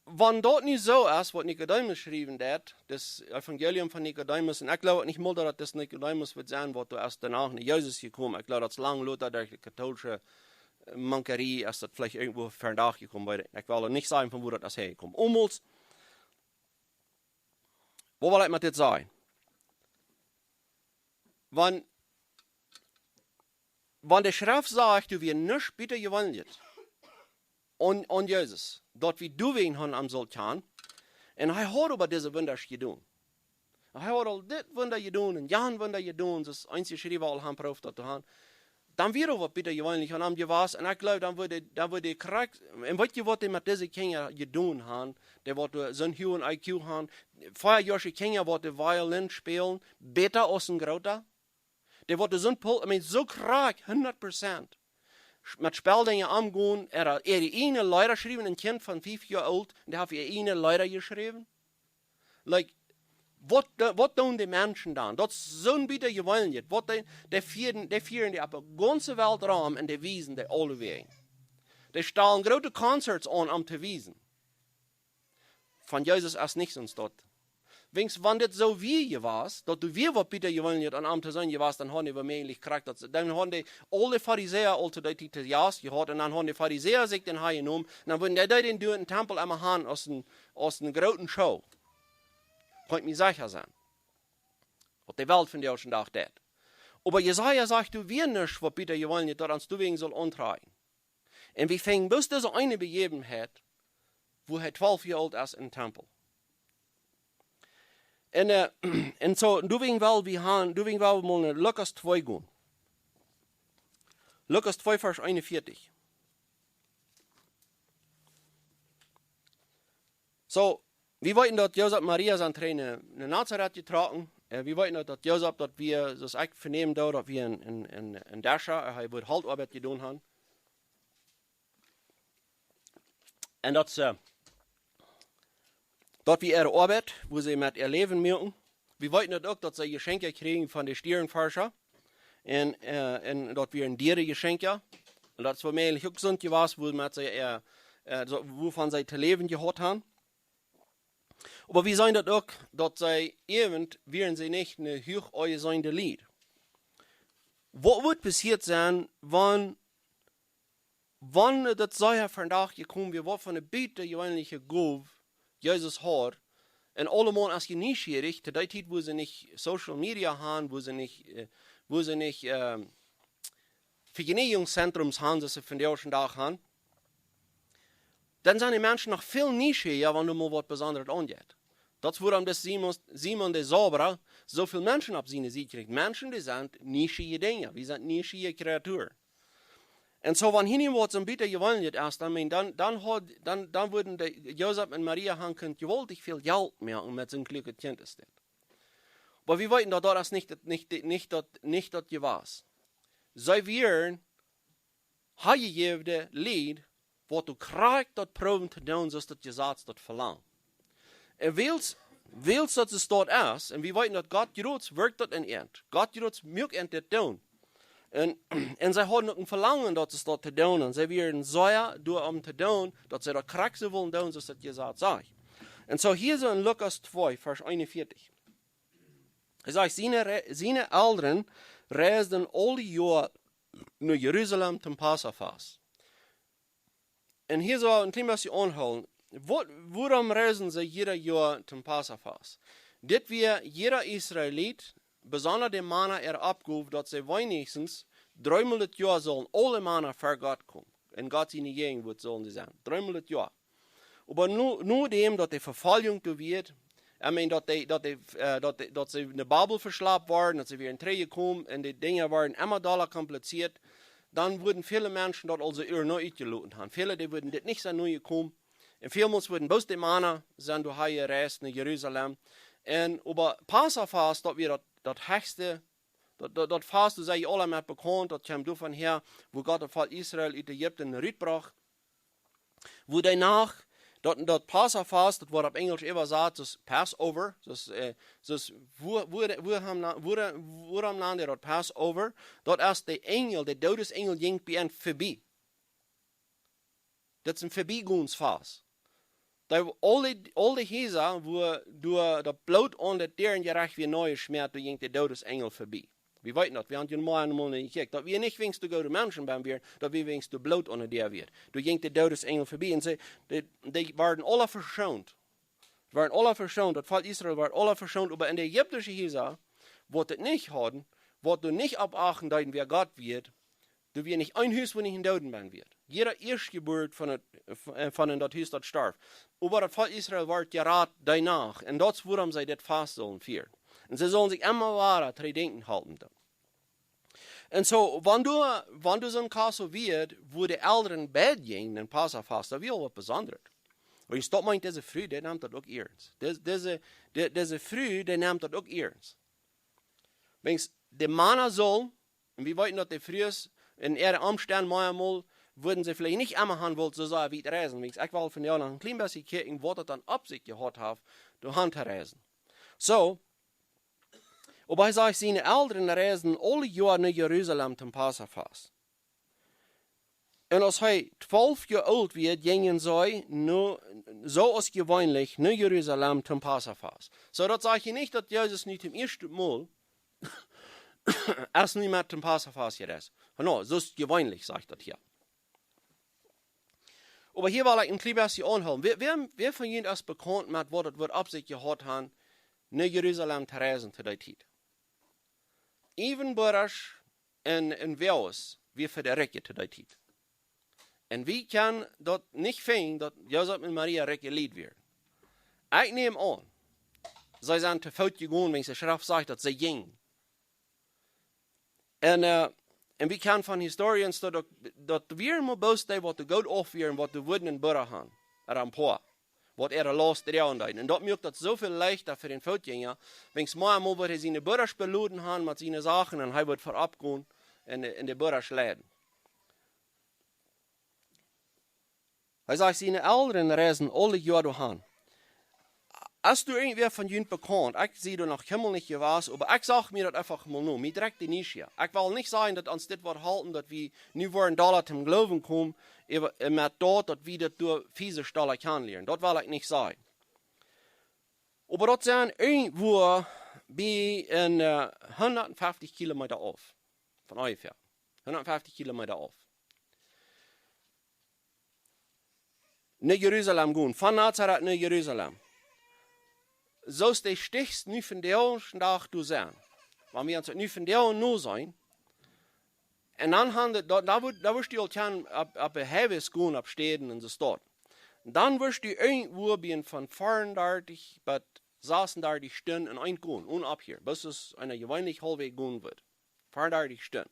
wan daut nu soo es, waut Nikodemus jeschräwen haft, daut Evangelium von Nikodemus, un ekj jleew nich mol, daut daut Nikodemus woat sennen, waut doa es doano no Jesus jekomen. Ekj jleew, daut es lang lota derch de kautoolische, äh, Mankerie, es daut veleicht irjentwua vondoag jekomen, wiels ekj well nich sajen, von wua daut es häajekomen. Oba, woo well ekj met dit sajen? Wan, wan de Schreft sajcht, doa wia nuscht butajeweenlichet aun, aun Jesus, daut wie doawäajen han am sullen kjanen. Un hee haud oba dise Wunda jedonen. Hee haud aul dit Wunda jedonen un jan Wunda jedonen, soo aus eenje Schriewa aul han jeprooft daut to han. Dan wia doa waut butajeweenlichet aun am jewast. Un ekj jleew, dan wudd, dan wudd krakjt, un weet jie, waut dee met dise Kjinja jedonen han? Dee waut doa soon huagen I Q han, veajoasche Kjinja, waut doa Violin spälen, bäta aus een groota. Dee waut doa soon Pol-, I mean, soo krakjt, hundat Prozent. Sch-, met Speldinja aungonen, äa, äare ieejne Leeda schriewen, een Kjint von fief Joa oolt, un dee haft äa ieejne Leeda jeschräwen. Like, waut do-, waut doonen dee Menschen dan? Daut es soon butajeweenlichet. Waut dee, dee fieren, dee fieren dee opp de gaunze Welt rom un dee wiesen dee aulewäajen. Dee stalen groote Concerts aun, om to wiesen. Von Jesus es nuscht soo daut. Wiels wan dit soo wia jewast, daut doa wia waut butajeweenlichet aun am to sennen jewast, dan hauden dee woamäajlich krakjt daut, dan hauden dee aule Farisäa aul to dee Tiet to Jast jehaut, un dan hauden dee Farisäa sikj dän han jenomen, un dan wudden dee, dee dän doa em Tempel emma han aus een, aus een grooten Show. Kaun ekj mie secha sennen. Waut de Welt vondoag dän Dach deit. Oba Jesaja sajcht, doa wia nuscht, waut butajeweenlichet, daut ons doawäajen sull auntrajen. Un wie finjen bloos dise eene Bejäwenheit, wua hee twalf Joa oolt es em Tempel. Un, äh, un soo, doawäajen well wie han, doawäajen well wie mol no Lukas twee gonen. Lukas twee, Varsch eenunvieetich. Soo, wie weeten, daut Josef un Maria sent trigj no, no Nazareth jetrocken. Äh, wie weeten, daut, daut Josef, daut wia, soo aus ekj vernämen doo, daut wia een, een, een, een Drescher, äh, hee wudd Holtoabeit jedonen han. Un daut, äh, daut wia äare Oabeit, wua see met äa Läwen muaken. Wie weeten daut uk, daut see Jeschenkja kjrieejen von de Stierenforscha. Un, äh, un daut wieren diere Jeschenkja. Un daut es woamäajlich uk soont jewast, wua met see, äh, äh, soo, wuavon see to läwen jehaut han. Oba wie seenen daut uk, daut see äwent, wieren see nich ne huach aunjeseene Lied. Waut wudd passieet sennen, wan, wan daut sea vondoag jekomen wia, waut fa ne butajeweenliche Gow Jesus haud, un aulemaun es je nieschierich, to dee Tiet, wua see nich Social Media han, wua see nich, äh, wua see nich, ähm, Vejneejungszentrums han, soo aus see vondoag dän Dach han. dan sent dee Menschen noch väl nieschieja, wan doa mol waut Besondret aunjeit. Daut es wuarom dis Simon, Simon de Zauberer soo väl Menschen opp siene Sied kjricht. Menschen, dee sent nieschieje Dinja. Wie sent nieschieje Kreaturen. Un soo, wan hia nu waut soon bät jeweenlich es, dan, meen, dan, dan, haud, dan, dan wudden de Josef un Maria han kunt jewaltich väl Jelt moaken met soon kjlienet Kjint aus dit. Oba wie weeten daut, daut es nich daut, nich, nich daut, nich daut jewast. See wieren hajejäwne Lied, waut doa krakjt daut proowen to doonen, soo aus daut Jesaz daut velangt. Un wiels, wiels daut soo es, un wie weeten daut Gott jrods werkjt daut en an. Gott jrods muak an dit doonen. Un, un see hauden uk een Velangen, daut soo to doonen. Un see wieren sea doa om to doonen, daut see daut krakjt soo wullen doonen, soo aus daut Jesaz sajcht. Un soo hia soo en Lukas twee, Varsch eenunvieetich. Hee sajcht, siene, Re- siene Elren reisden aule Joa no Jerusalem toom Passafast. Un hia saul een kjlien bät aunhoolen. Waut, wuarom reisden see jieda Joa toom Passafast? Dit wia jieda Israelit, besonda de Mana, äare Oppgow, daut see weinichstens dreemol daut Joa sullen aule Mana ver Gott komen. En Gott siene Jäajenwuat sullen see sennen. Dreemol daut Joa. Oba nu, nu däm daut de Vefoljunk doa wia, I mean, daut dee, daut dee, äh, daut dee, daut see en de Babel veschlapt worden, daut see wada trigj komen un de Dinja worden emma dolla kompliziert, dan wudden väle Menschen daut aulsoo ea no utjeloten haben. Väle, dee wudden dit nich soo no komen. Un välmols wudden bloos de Mana sennen doa jereist no Jerusalem. Un oba Passafast, daut wia daut, daut hechste, daut, daut, daut Fast, doa sent jie aula met bekaunt, daut kjeem doavon häa, woo Gott daut Volkj Israel ut Ägipten rutbrocht. Woo dee Nacht, daut, daut Passafast, daut woat opp Enjelsch äwasat aus Passover, soo aus, äh, soo aus, woo, woo, woo haben na-, woo, wuarom nanden dee daut Passover? Daut es de Enjel, de Doodesenjel jinkj bie an vebie. Daut es een Vebiegoensfast. Daut aul dee, aul dee Hiesa, woo doa daut Bloot aun de Däaren jerajcht wia nojeschmäat, doa jinkj de Doodesenjel vebie. Wie weeten daut, wie haben je mol eemol jekjikjt. Daut wia nich wäajens doa goode Menschen bie wieren, daut wia wäajens doa Bloot aun de Däa wia. Doa jinkj de Doodesenjel vebie un see, dee, dee worden aula veschoont. Worden aula veschoont, daut Volkj Israel wort aula veschoont, oba en de ägiptische Hiesa, waut daut nich hauden, waut doa nich opp achten deeden, wäa Gott wia, doa wia nich een Hus, wua nich een Dooda bie wia. Jieda Ieeschtjebuat von daut, äh, von en daut Hus daut storf. Oba daut Volkj Israel wort jerat dee Nacht. Un daut es wuarom see dit Fast sullen fieren. Un see sullen sikj emma wada trigj denkjen halpen dan. Un soo, wan doa, wan doa soon Kaso wia, wua de Elren bie jinjen en Passafast, daut wia aul waut Besondret. Oba jie stoppen, dise Fru, dee nemt daut uk iernst. Dis-, dise, di-, dise Fru, dee nemt daut uk iernst. Wäajens de Mana sullen, un wie weeten daut de Frues en äare Omstend mau emol, wudden see veleicht nich emma han wullt soo sea wiet reisen. Wäajens ekj well vondoag noch een kjlien bät kjikjen, waut daut dan opp sikj jehaut haft, doa han to reisen. Soo, oba hee sajcht, siene Elren reisden aule Joa no Jerusalem toom Passafast. Un aus hee twalf Joa oolt wia, jinjen see no, soo aus jeweenlich, no Jerusalem toom Passafast. Soo, daut sajcht hia nich, daut Jesus nu toom ieeschten Mol es nu met toom Passafast jereist. No, soo aus jeweenlich, sajcht daut hia. Oba hia well ekj een kjlien bät aunhoolen. Wäa, wäa, wäa von junt es bekaunt met waut daut woat opp sikj jehaut haben, no Jerusalem to reisen to dee Tiet? Äwen Burrasch un, un Wäajes wia fa de Rikje to dee Tiet. Un wie kjennen daut nich finjen, daut Josef un Maria rikje Lied wieren. Ekj näm aun, see sent to Foot jegonen, wäajens de Schreft sajcht, daut see jinjen. Un, äh, un wie kjennen von Historians daut uk, daut wieren mau bloos dee, waut doa goot auf wieren, waut doa wudden een Burra haben, ooda een poa, waut äare Laust droagen deeden. Un daut muak daut soo väl leichta fa dän Footjinja, wäajens mau emol wudd hee siene Burrasch beloden haben met siene Sachen un hee wudd verop gonen un de, un de Burrasch leiden. Hee sajcht, siene Elren reisden aule Joa doa han. Es doa irjentwäa von junt bekaunt? Ekj sie doa noch kjeenmol nich jewast, oba ekj sach mie daut eefach mol no. Mie drekjt de Nieschia. Ekj well nich sajen, daut ons dit woat halpen, daut wie nu woaren dolla toom Gloowen komen, äwa, äh, met daut, daut wie daut doa physisch dolla kjanen lieren. Daut well ekj nich sajen. Oba daut sent irjentwua bie een, äh, hundatfeftich Kilometa auf. Von onjefäa. Hundatfeftich Kilometa auf. No Jerusalem gonen, von Nazaret no Jerusalem. Soo aus de Stichs nu vondoag dän Dach doa sent. Wan wie ons daut nu vondoag no seenen, un dan han de, doa, doa wudd, doa wudd dee aul kjennen opp, opp de Highways gonen, opp Städen un soo Staut. Dan woascht du irjentwua bie een von veerendartich bat sesendartich Stunden en eent gonen, onen opphieren, bat eena jeweenlich haulfweg gonen woat. Veerendartich Stunden.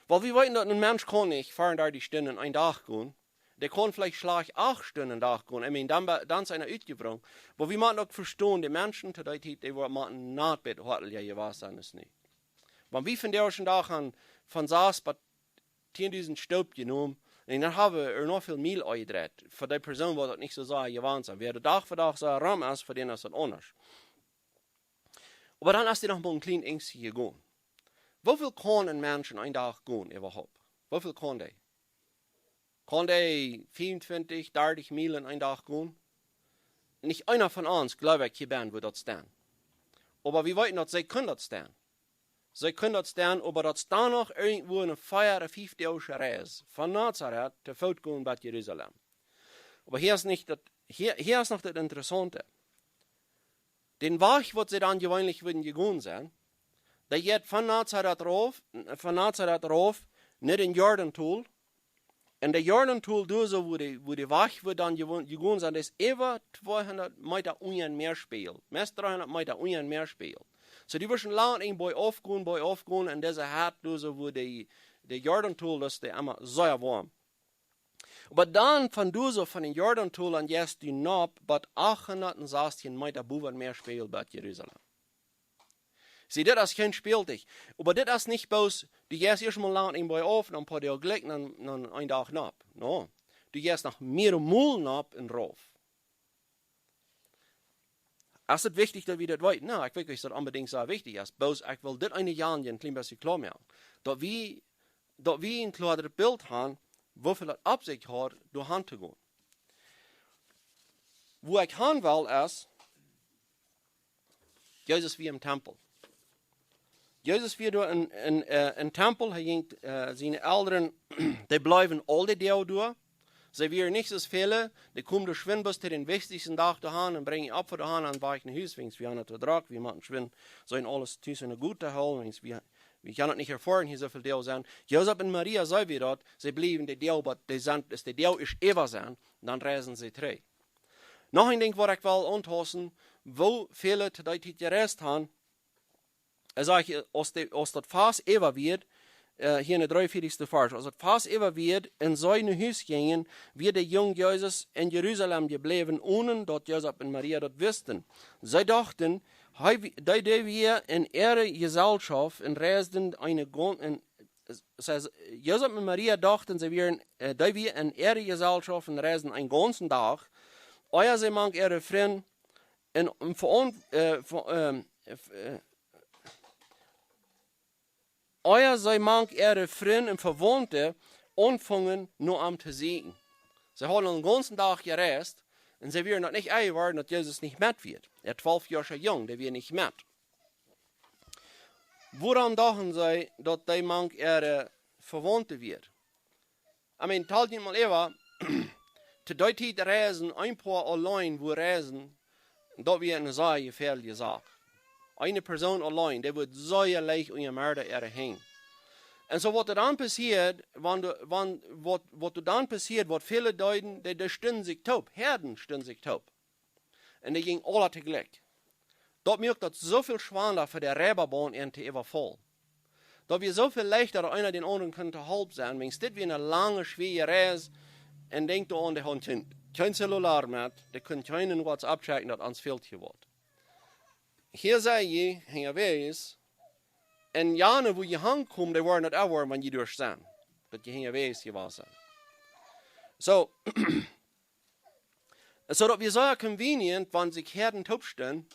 Well, wie weeten, daut een Mensch kaun nich veerendartich Stunden en eenen Dach gonen. Dee kaun veleicht schlajcht acht Stunden en Dach gonen. I mean, dan, be- dan es eena utjebrocht. Oba wie motten uk vestonen, de Menschen to dee Tiet, dee woaren motten nat bät hoatlicha jewast sennen aus nu. Wan wie vondoag dän Dach han von sas bat tieendusent Stoop jenomen, un dan haben wie noch väl Miel aunjedreit. Fa dee Persoon woat daut nich soo sea jewant sennen. Wäa de Dach fa Dach soo rom es, fa dän es daut aundasch. Oba dan es dee noch mol een kjlien Enjstje jegonen. Woo väl kaun een Mensch en eenen Dach gonen äwahaupt? Woo väl kaun dee? Kaun dee fiefuntwintich, dartich Miel en eenen Dach gonen? Nich eena von ons, jleew ekj, hia bennen wudd daut stonen. Oba wie weeten, daut see kunnen daut stonen. See kunnen daut stonen, oba daut es dan noch irjentwua eene vea ooda fief Doag Reis von Nazaret to Foot gonen bat Jerusalem. Oba hia es nich daut, hia, hia es noch daut Interessaunte. Dän Wajch, waut see dan jeweenlich wudden jegonen sennen, dee jeit von Nazaret rauf, von Nazaret rauf, no dän Jordantol. Un de Jordantol, doa soo, wua dee, wua dee Wajch, wua dan jewo- jegonen sennen, dee es äwa tweehundat Meeta unja dän Mäaspieejel. Meist dreehundat Meeta unja dän Mäaspieejel. Soo, dee wudden lang een bät aufgonen, bät aufgonen, un dise Hett, doa soo, wua dee, de Jordantol, daut es emma sea woam. Oba dan von doa soo, von dän Jordantol aun, jeist du nopp bat achthundat un sastieen Meeta bowen dän Mäaspieejel bat Jerusalem. See, dit es kjeen Spältich. Oba dit es nich bloos, du jeist ieescht mol lang een bät auf, dan een poa Doag jlikj, dan, dan een Dach nopp. No. Du jeist noch mea mol nopp un rauf. Es daut wichtich, daut wie daut weeten? No, ekj weet nich, daut daut onbedinjt soo wichtich es. Bloos, ekj well dit eene Jaan een kjlien bät kloa moaken. Daut wie, daut wie een kloaret Bilt haben, woo väl daut opp sikj haud, doa han to gonen. Wua ekj han well es, Jesus wia em Tempel. Jesus wia doa em, em, äh, em Tempel, hee jinkj, äh, siene Elren, dee bleewen aul de Doag doa. See wieren nich soo väle, dee kjeemen doa schwind bloos to dän wichtichsten Dach doa han un brinjen Opfa doa han un wieren no Hus, wiels wie han daut doa drock, wie motten schwind, soo en aules tus en goot to hoolen, wiels wie, wie kjennen daut nich erfoaren, hia soo väl Doag sennen. Josef un Maria, see wie daut, see bliewen de Doag, bat dee sent, es de Doag es äwa sennen, dan reisen see trigj. Noch een Dinkj, waut ekj well auntausten, woo väle to dee Tiet jereist han, hee sajcht, aus de, aus daut Fast äwa wia, äh, hia en de dreeunvieetichste Varsch, aus daut Fast äwa wia un see no Hus jinjen, wia de jung Jesus en Jerusalem jebläwen, onen daut Josef un Maria daut wisten. See dochten, hee wi-, dee, dee wia en äare Jeselschoft un reisden eene gon-, un, äh, see, Josef un Maria dochten, see wieren, äh, dee wia en äare Jeselschoft un reisden een gaunzen Dach, ea see mank äare Frind un, un veaun-, äh, ve-, ähm, äh, ea see mank äare Frind un Vewaunte aunfungen no am to sieekjen. See hauden een gaunzen Dach jereist un see wieren daut nich enjeworden, daut Jesus nich met wia. Äa twalf Joa jung, dee wia nich met. Wuarom dochten see, daut dee mank äare Vewaunte wia? I mean, talt junt mol äwa, to dee Tiet reisen, een poa auleen wua reisen, daut wia eene sea jefäadelje Sach. Eene Persoon auleen, dee woat sea leicht unja Moorda äare henjen. Un soo waut doa dan passieed, wan de, wan, waut, waut doa dan passieed, waut väle deeden, dee, dee stunden sikj toop, Häaden stunden sikj toop. Un dee jinjen aula toojlikj. Daut moakt daut soo väl schwanda fa de Reibabaun an to äwafaulen. Daut wia soo väl leichta, daut eena dän aundren kunn to Help sennen. Wiels dit wia eene lange, schwoare Reis. Un denkj doaraun, dee hauden kjeen, kjeen Zellular met, dee kunnen kjeenen WhatsApp checken, daut ons fält hia waut. Hia sent jie, hia wes, un jane, wua jie hankomen, dee woaren daut uk woaren, wan jie doa sent. Daut jie hia wes jewast sent. Soo, soo daut wia sea convenient, wan sikj Häaden toop stunden.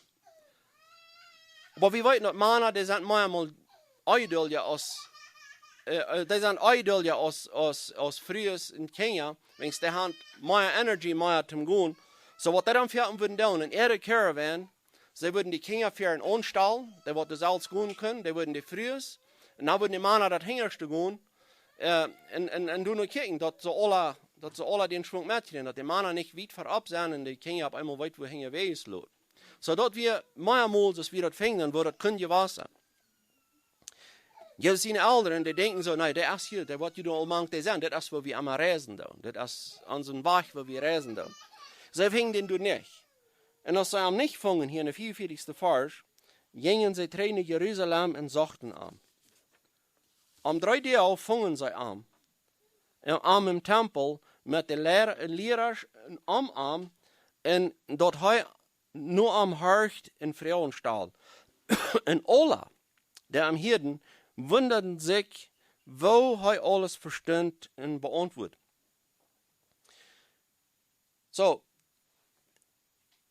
Oba wie weeten, daut Mana, dee sent mea mol onjeduldja aus, äh, äh, dee sent onjeduldja aus, aus, aus Frues un Kjinja, wiels dee han mea Energy, mea toom gonen. Soo waut dee dan fa an wudden doonen, en äare Caravan, see wudden de Kjinja väaren aunstalen, dee waut doa selfst gonen kunnen, dee wudden de Frues, un dan wudden de Mana daut hinjaschte gonen, äh, un, un, un doonen kjikjen, daut see aula, daut see aula dän Schwunk metkjrieen, daut de Mana nich wiet verop sent un de Kjinja opp eemol wiet wua hinja wes loten. Soo daut wia mea mol, soo aus wie daut fungen, woo daut kunn jewast sennen. Jesus siene Elren, dee denkjen soo: "Nä, dee es hia, dee woat hia aul mank dee sennen. Dit es, wua wie emma reisen doonen. Dit es onsen Wajch, wua wie reisen doonen." See finjen dän doa nich. Un aus see am nich fungen, hia enne vea un vieetichste Varsch, jinjen see trigj no Jerusalem un sochten am. Aum dredden Dach fungen see am, un am em Tempel met de Lehr-, Lierasch om am, un daut hee no am horcht un Froagen stald. Un aule, dee am hieeden, wundaden sikj, woo hee aules vestunt un beauntwuad. Soo,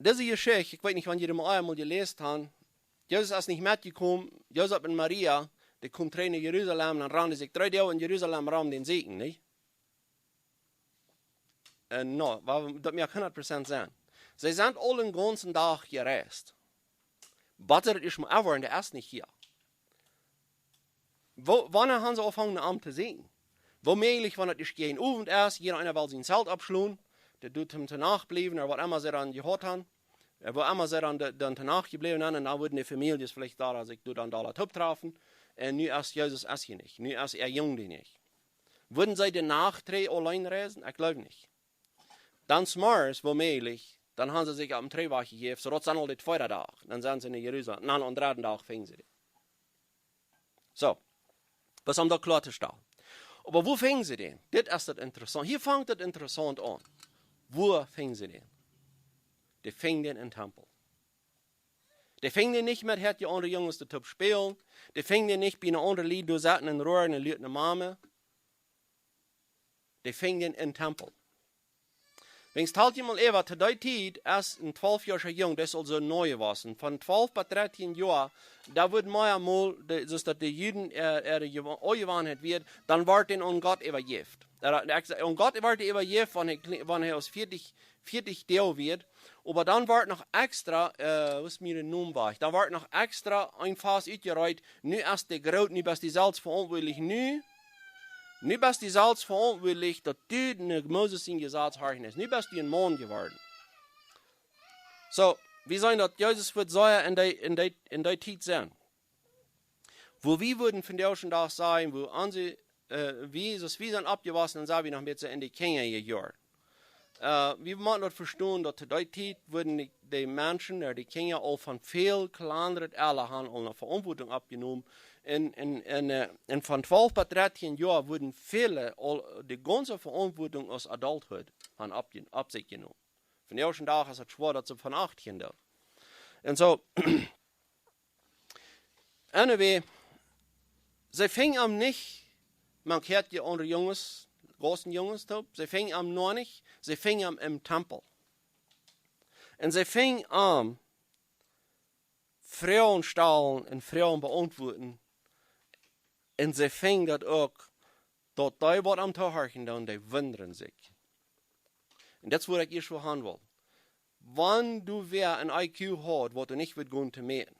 dise Jeschicht, ekj weet nich, wan jie dee mol eemol jeläst han, Jesus es nich metjekomen, Josef un Maria, dee komen trigj no Jerusalem, dan rannen see sikj dree Doag en Jerusalem rom dän sieekjen, nich? Un no, wa-, daut mott hundat Prozent sennen. See sent aul dän gaunzen Dach jereist. Bat see daut ieescht mol erfoaren, dee es nich hia. Woo, wanea han see aunjefongen am to sieekjen? Woo mäajlich, wan daut ieescht jäajen Owent es, jieda eena well sien Zelt oppschlonen, dee deit toom to Nacht bliewen, ooda waut emma see dan jehaut han, ooda waut emma see dan, de-, dan to Nacht jebläwen sent, un dan wudden de Famieljes veleicht doa, aus ekj doa dan doa toop trafen, un nu es Jesus es hia nich, nu es äa Jung doa nich. Wudden see de Nacht trigj auleen reisen? Ekj gleew nich. Dan zemorjes, woo mäajlich, dan han see sikj opp dän Trigjwajch bejäft, soo daut es dan aul de tweede Dach. Dan sent see en Jerusalem. Un dan aum dredden Dach finjen see dän. Soo. Bloos om daut kloa to stalen. Oba wua finjen see dän? Dit es daut interessaunt. Hia fangt daut interessaunt aun. Wua finjen see dän? Dee finjen dän em Tempel. Dee finjen dän nich met, hee haud dee aundre Junges doa toop spälen. Dee finjen dän nich bie eene aundre Lied doa sitten un roaren un luat no Mame. Dee finjen dän em Tempel. Wiels, talt jie mol äwa, to dee Tiet es een twalfjoascha Jung, dee es aulsoo neu jewast. Von twalf bat dartieen Joa, doa wudden mea mol, de, soo daut de Juden äa, äare Jewa-, Onjewanheit wia, dan wort dee aun Gott äwajäft. Ä, ekj saj, aun Gott wort dee äwajäft, wan hee kle-, wan hee aus vieetich, vieetich Doag wia. Oba dan wort noch extra, ä, waut es mie de Nomen wajch? Dan wort noch extra een Fast utjereet, nu es dee groot, nu best du selfst veauntwuatlich, nu, nu best du selfst veauntwuatlich, daut du no Moses sien Jesaz horchen deist. Nu best du een Maun jeworden. Soo, wie seenen daut Jesus woat sea en dee, en dee, en dee Tiet sennen. Wua wie wudden vondoag dän Dach sajen, wua onse, ä, wie, soo aus wie sent oppjewossen, dan sent wie noch een bät en de Kjinjajoaren. Ä, wie motten daut vestonen, daut to dee Tiet wudden dee, dee Menschen, ä, dee Kjinja aul von väl kjlandret Ella han aul eene Veauntwuatunk oppjenomen. Un, un, un, ä, un von twalf bat dartieen Joa wudden väle aul de gaunze Veauntwuatunk aus Adulthood han oppje-, opp sikj jenomen. Vondoag dän Dach es daut schwoa, daut see von achtieen doonen. Un soo, anyway, see finjen am nich, mank hee haud dee aundre Junges, Gaussjunges toop, see finjen am noch nich, see finjen am em Tempel. Un see finjen am Froagen stalen un Froagen beauntwuaden. Un see finjen daut uk, daut dee waut am tohorchen doonen, dee wundren sikj. Un daut es wua ekj ieescht wua han well. Wan du wäa een I Q haud, waut du nich wurscht gonen to mäten.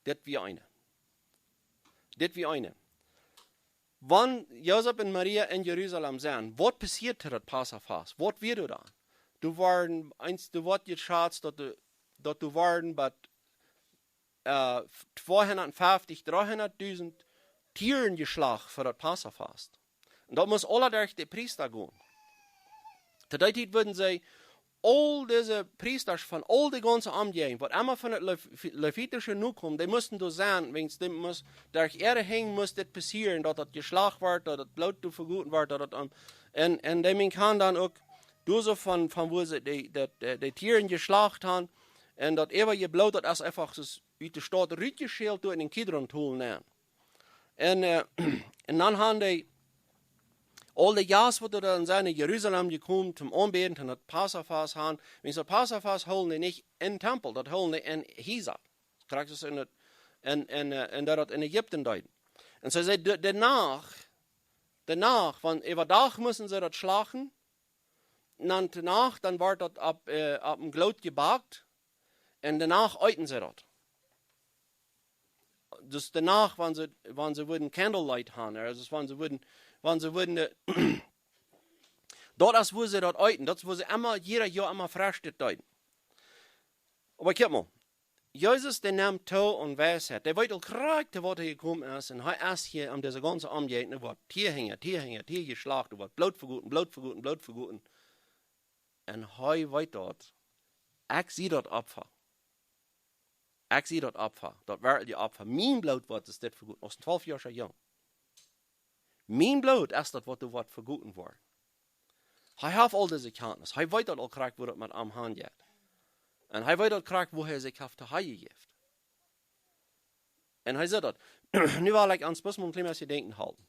Dit wia eena. Dit wia eena. Wan Josef un Maria en Jerusalem sent, waut passieed to daut Passafast? Waut wia doa dan? Doa worden, eens, doa wort jeschazt, daut doa, daut doa worden bat ä, tweehundatfeftich, dreehundatdusent Tieren jeschlacht fa daut Passafast. Un daut must aula derch de Priesta gonen. To dee Tiet wudden see aul dise Priestasch von aul de gaunze Omjäajent, waut emma von daut Lev-, Levitische nokomen, dee musten doa sennen, wiels dee must, derch äare Henj must dit passieren, daut daut jeschlacht wort, daut daut Bloot doa vegoten wort, daut daut, äm, un, un dee Mensch han dan uk, doa soo von, von wua see dee, daut, dee, dee Tieren jeschlacht han, un daut äwaje Bloot, daut es eefach soo ut de Staut rutjeschält doa en dän Kidron-Tol nenn. Un, ä, un dan han dee aul de Jast, waut doa dan sent en Jerusalem jekomen, toom aunbäden, toom daut Passafast han. Wiels daut Passafast hoolen dee nich em Tempel, daut hoolen dee en Hiesa. Krakjt soo aus en daut, en, en, ä, en daut, daut en Ägipten deeden. Un soo see, de, de Nacht, de Nacht, wan äwa Dach musten see daut schlachten, un dan de Nacht, dan wort daut opp, ä, opp een Gloot jebackt, un de Nacht eeten see daut. Dus de Nacht, wan see, wan see wudden candlelight han, ä, dus wan see wudden, wan see wudden, ä, daut es wua see daut eeten, daut es wua see emma, jieda Joa emma fresch dit deeden. Oba kjikj mol, Jesus, dee nemt too aun Weisheit. Dee weet aul krakjt, waut hee jekomen es. Un hee es hia aun dise gaunze Omjäajent, woat hia hinjen, hia hinjen, hia jeschlacht, woat Bloot vegoten, Bloot vegoten, Bloot vegoten. Un hee weet daut. Ekj sie daut Opfa. Ekj sie daut Opfa. Daut werkjliche Opfa. Mien Bloot woat es dit vegoten. Aus een twalfjoascha Jung. Mien Bloot es daut, waut doa woat vegoten woaren. Hee haft aul dise Kjantnis. Hee weet daut aul krakjt, woo daut met am aunjeit. Un hee weet aul krakjt, woo hee sikj haft to hajejäft. Un hee sajcht daut. Nu well ekj ons bloos mau een kjlien bät denkjen hoolen.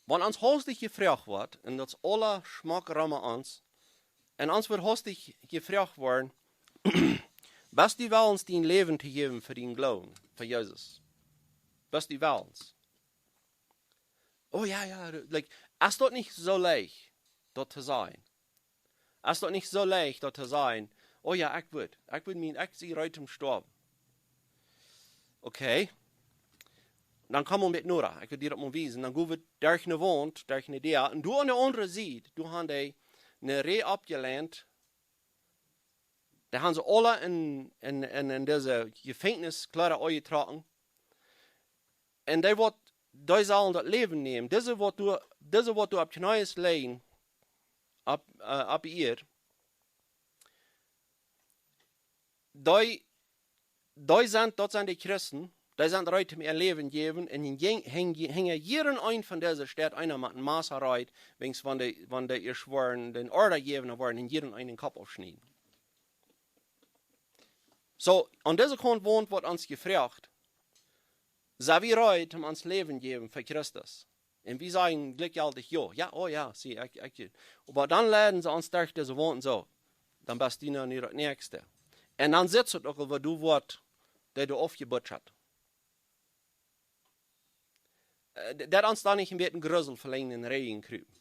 Wan ons haustich jefroacht woat, un daut es aula schmock rom ons, un ons woat haustich jefroacht woaren, best du wellens dien Läwen to jäwen fa dien Gloowen, fa Jesus? Best du wellens? Oh jo, jo, du, like, es daut nich soo leicht, daut to sajen? Es daut nich soo leicht, daut to sajen? Oh jo, ekj wudd, ekj wudd mien, ekj sie reed toom stoawen. Okay. Dan komm mau met noda, ekj well die daut mau wiesen. Dan go wie derch eene Waunt, derch eene Däa. Un doa aun de aundre Sied, doa han dee eene Rieej oppjeleent. Dee han see aula en, en, en, en dise Jefenkjniskjleeda aunjetrocken. Un dee waut, dee sellen daut Läwen nämen. Dise waut doa, dise waut doa opp Kjnees lijen, opp, äh, opp Ieed. Dee, dee sent, daut sent de Christen, dee sent reed om äa Läwen jäwen, un hinja, hinja, hinja jieda eena von dise steit eena met een Massa reed, wiels wan dee, wan dee ieescht woaren dän Orda jäwen, dan woaren see jieda eenen dän Kopp aufschnieden. Soo, aun dise Kaunt woat ons jefroacht, sent wie reed om ons Läwen jäwen fa Christus? Un wie sajen jlikjjeltich jo. Jo, oh jo, see, ekj, ekj. Oba dan leiden see ons derch dise Waunt soo. Dan best du nu daut näakjste. Un dan sitst du uk, wua du woascht, daut du aufjebutschat. Äh, d-, daut ons dan nich een bät Grusel velenjd en Rigjen krupen.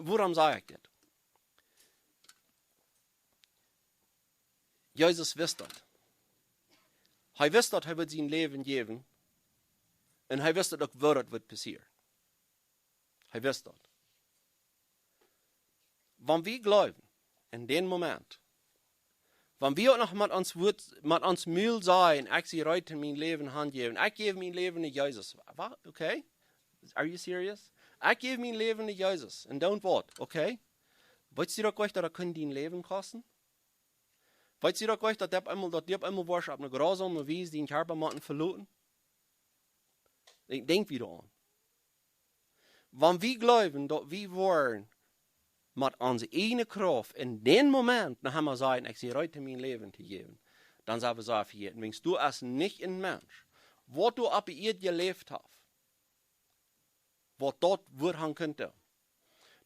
Wuarom saj ekj dit? Jesus wist daut. Hee wist daut hee wudd sien Läwen jäwen. Un hee wist daut uk, woo daut wudd passieren. Hee wist daut. Wan wie jleewen, en dän Moment, wan wie uk noch met ons Wuat, met ons Mul sajen, ekj sie reed, mien Läwen hanjäwen, ekj jäw mien Läwen no Jesus. Waut? Okay? Are you serious? Ekj jäw mien Läwen no Jesus. Un dan waut? Okay? Weetst du uk, daut daut kunn dien Läwen kosten? Weetst du uk, daut du opp eemol, daut du opp eemol woascht opp eene grausome Wies dienen Kjarpa motten veloten? Ekj denkj wada aun. Wan wie jleewen, daut wie woaren met onse ieejne Krauft en dän Moment noch emol sajen, ekj sie reed, mien Läwen to jäwen, dan sent wie sea vejäten. Wiels doa es nich een Mensch, waut doa opp de Ieed jeläft haft, waut daut wudd han kunt.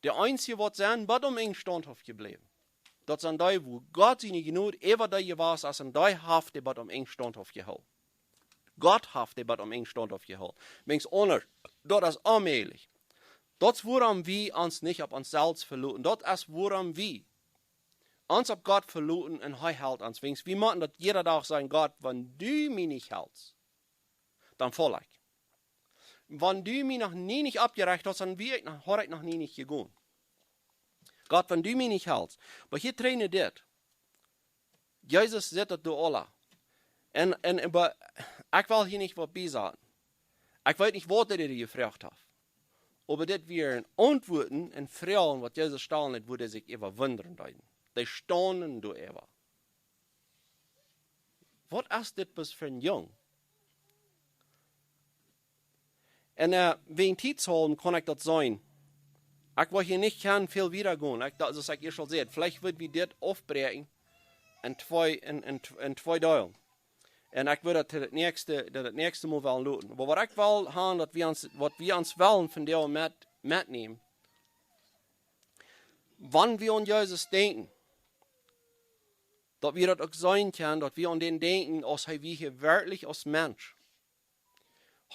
De eensje, waut sent bat aum Enj staundhauft jebläwen, daut sent dee, wua Gott siene Jnod äwa dee jewast es, un dee haft dee bat aum Enj staundhauft jehoolen. Gott haft dee bat aum Enj staundhauft jehoolen. Wiels aundasch, daut es onmäajlich. Daut es wuarom wie ons nich opp ons selfst veloten. Daut es wuarom wie ons opp Gott veloten un hee helt ons. Wiels wie motten daut jieda Dach sajen: Gott, wan du mie nich helst, dan faul ekj. Wan du mie noch nie nich oppjerecht hast, dan wia ekj noch, haud ekj noch nie nich jegonen. Gott, wan du mie nich helst. Oba hia trigj no dit. Jesus sajcht daut doa aula. Un, un, oba ekj well hia nich waut biesaten. Ekj weet nich, waut hee doa jefroacht haft. Oba dit wieren Auntwuaten un Froagen, waut Jesus stalen deed, wua dee sikj äwa wundren deeden. Dee staunden doaräwa. Waut es dit bloos fa een Jung? Un, äh, wäajen Tiet haulwen kaun ekj daut seenen. Ekj well hia nich gaunz väl wieda gonen. Ekj docht, soo aus ekj ieescht aul säd, veleicht wudd wie dit aufbräakjen en twee, en, en, en twee Deelen. Un ekj wudd daut daut näakjste, daut, daut näakjste Mol wellen loten. Oba waut ekj well han, daut wie ons, waut wie ons wellen vondoag met, metnämen. Wan wie aun Jesus denkjen, daut wie daut uk seenen kjennen, daut wie aun dän denkjen, aus hee wia hia werkjlich aus Mensch.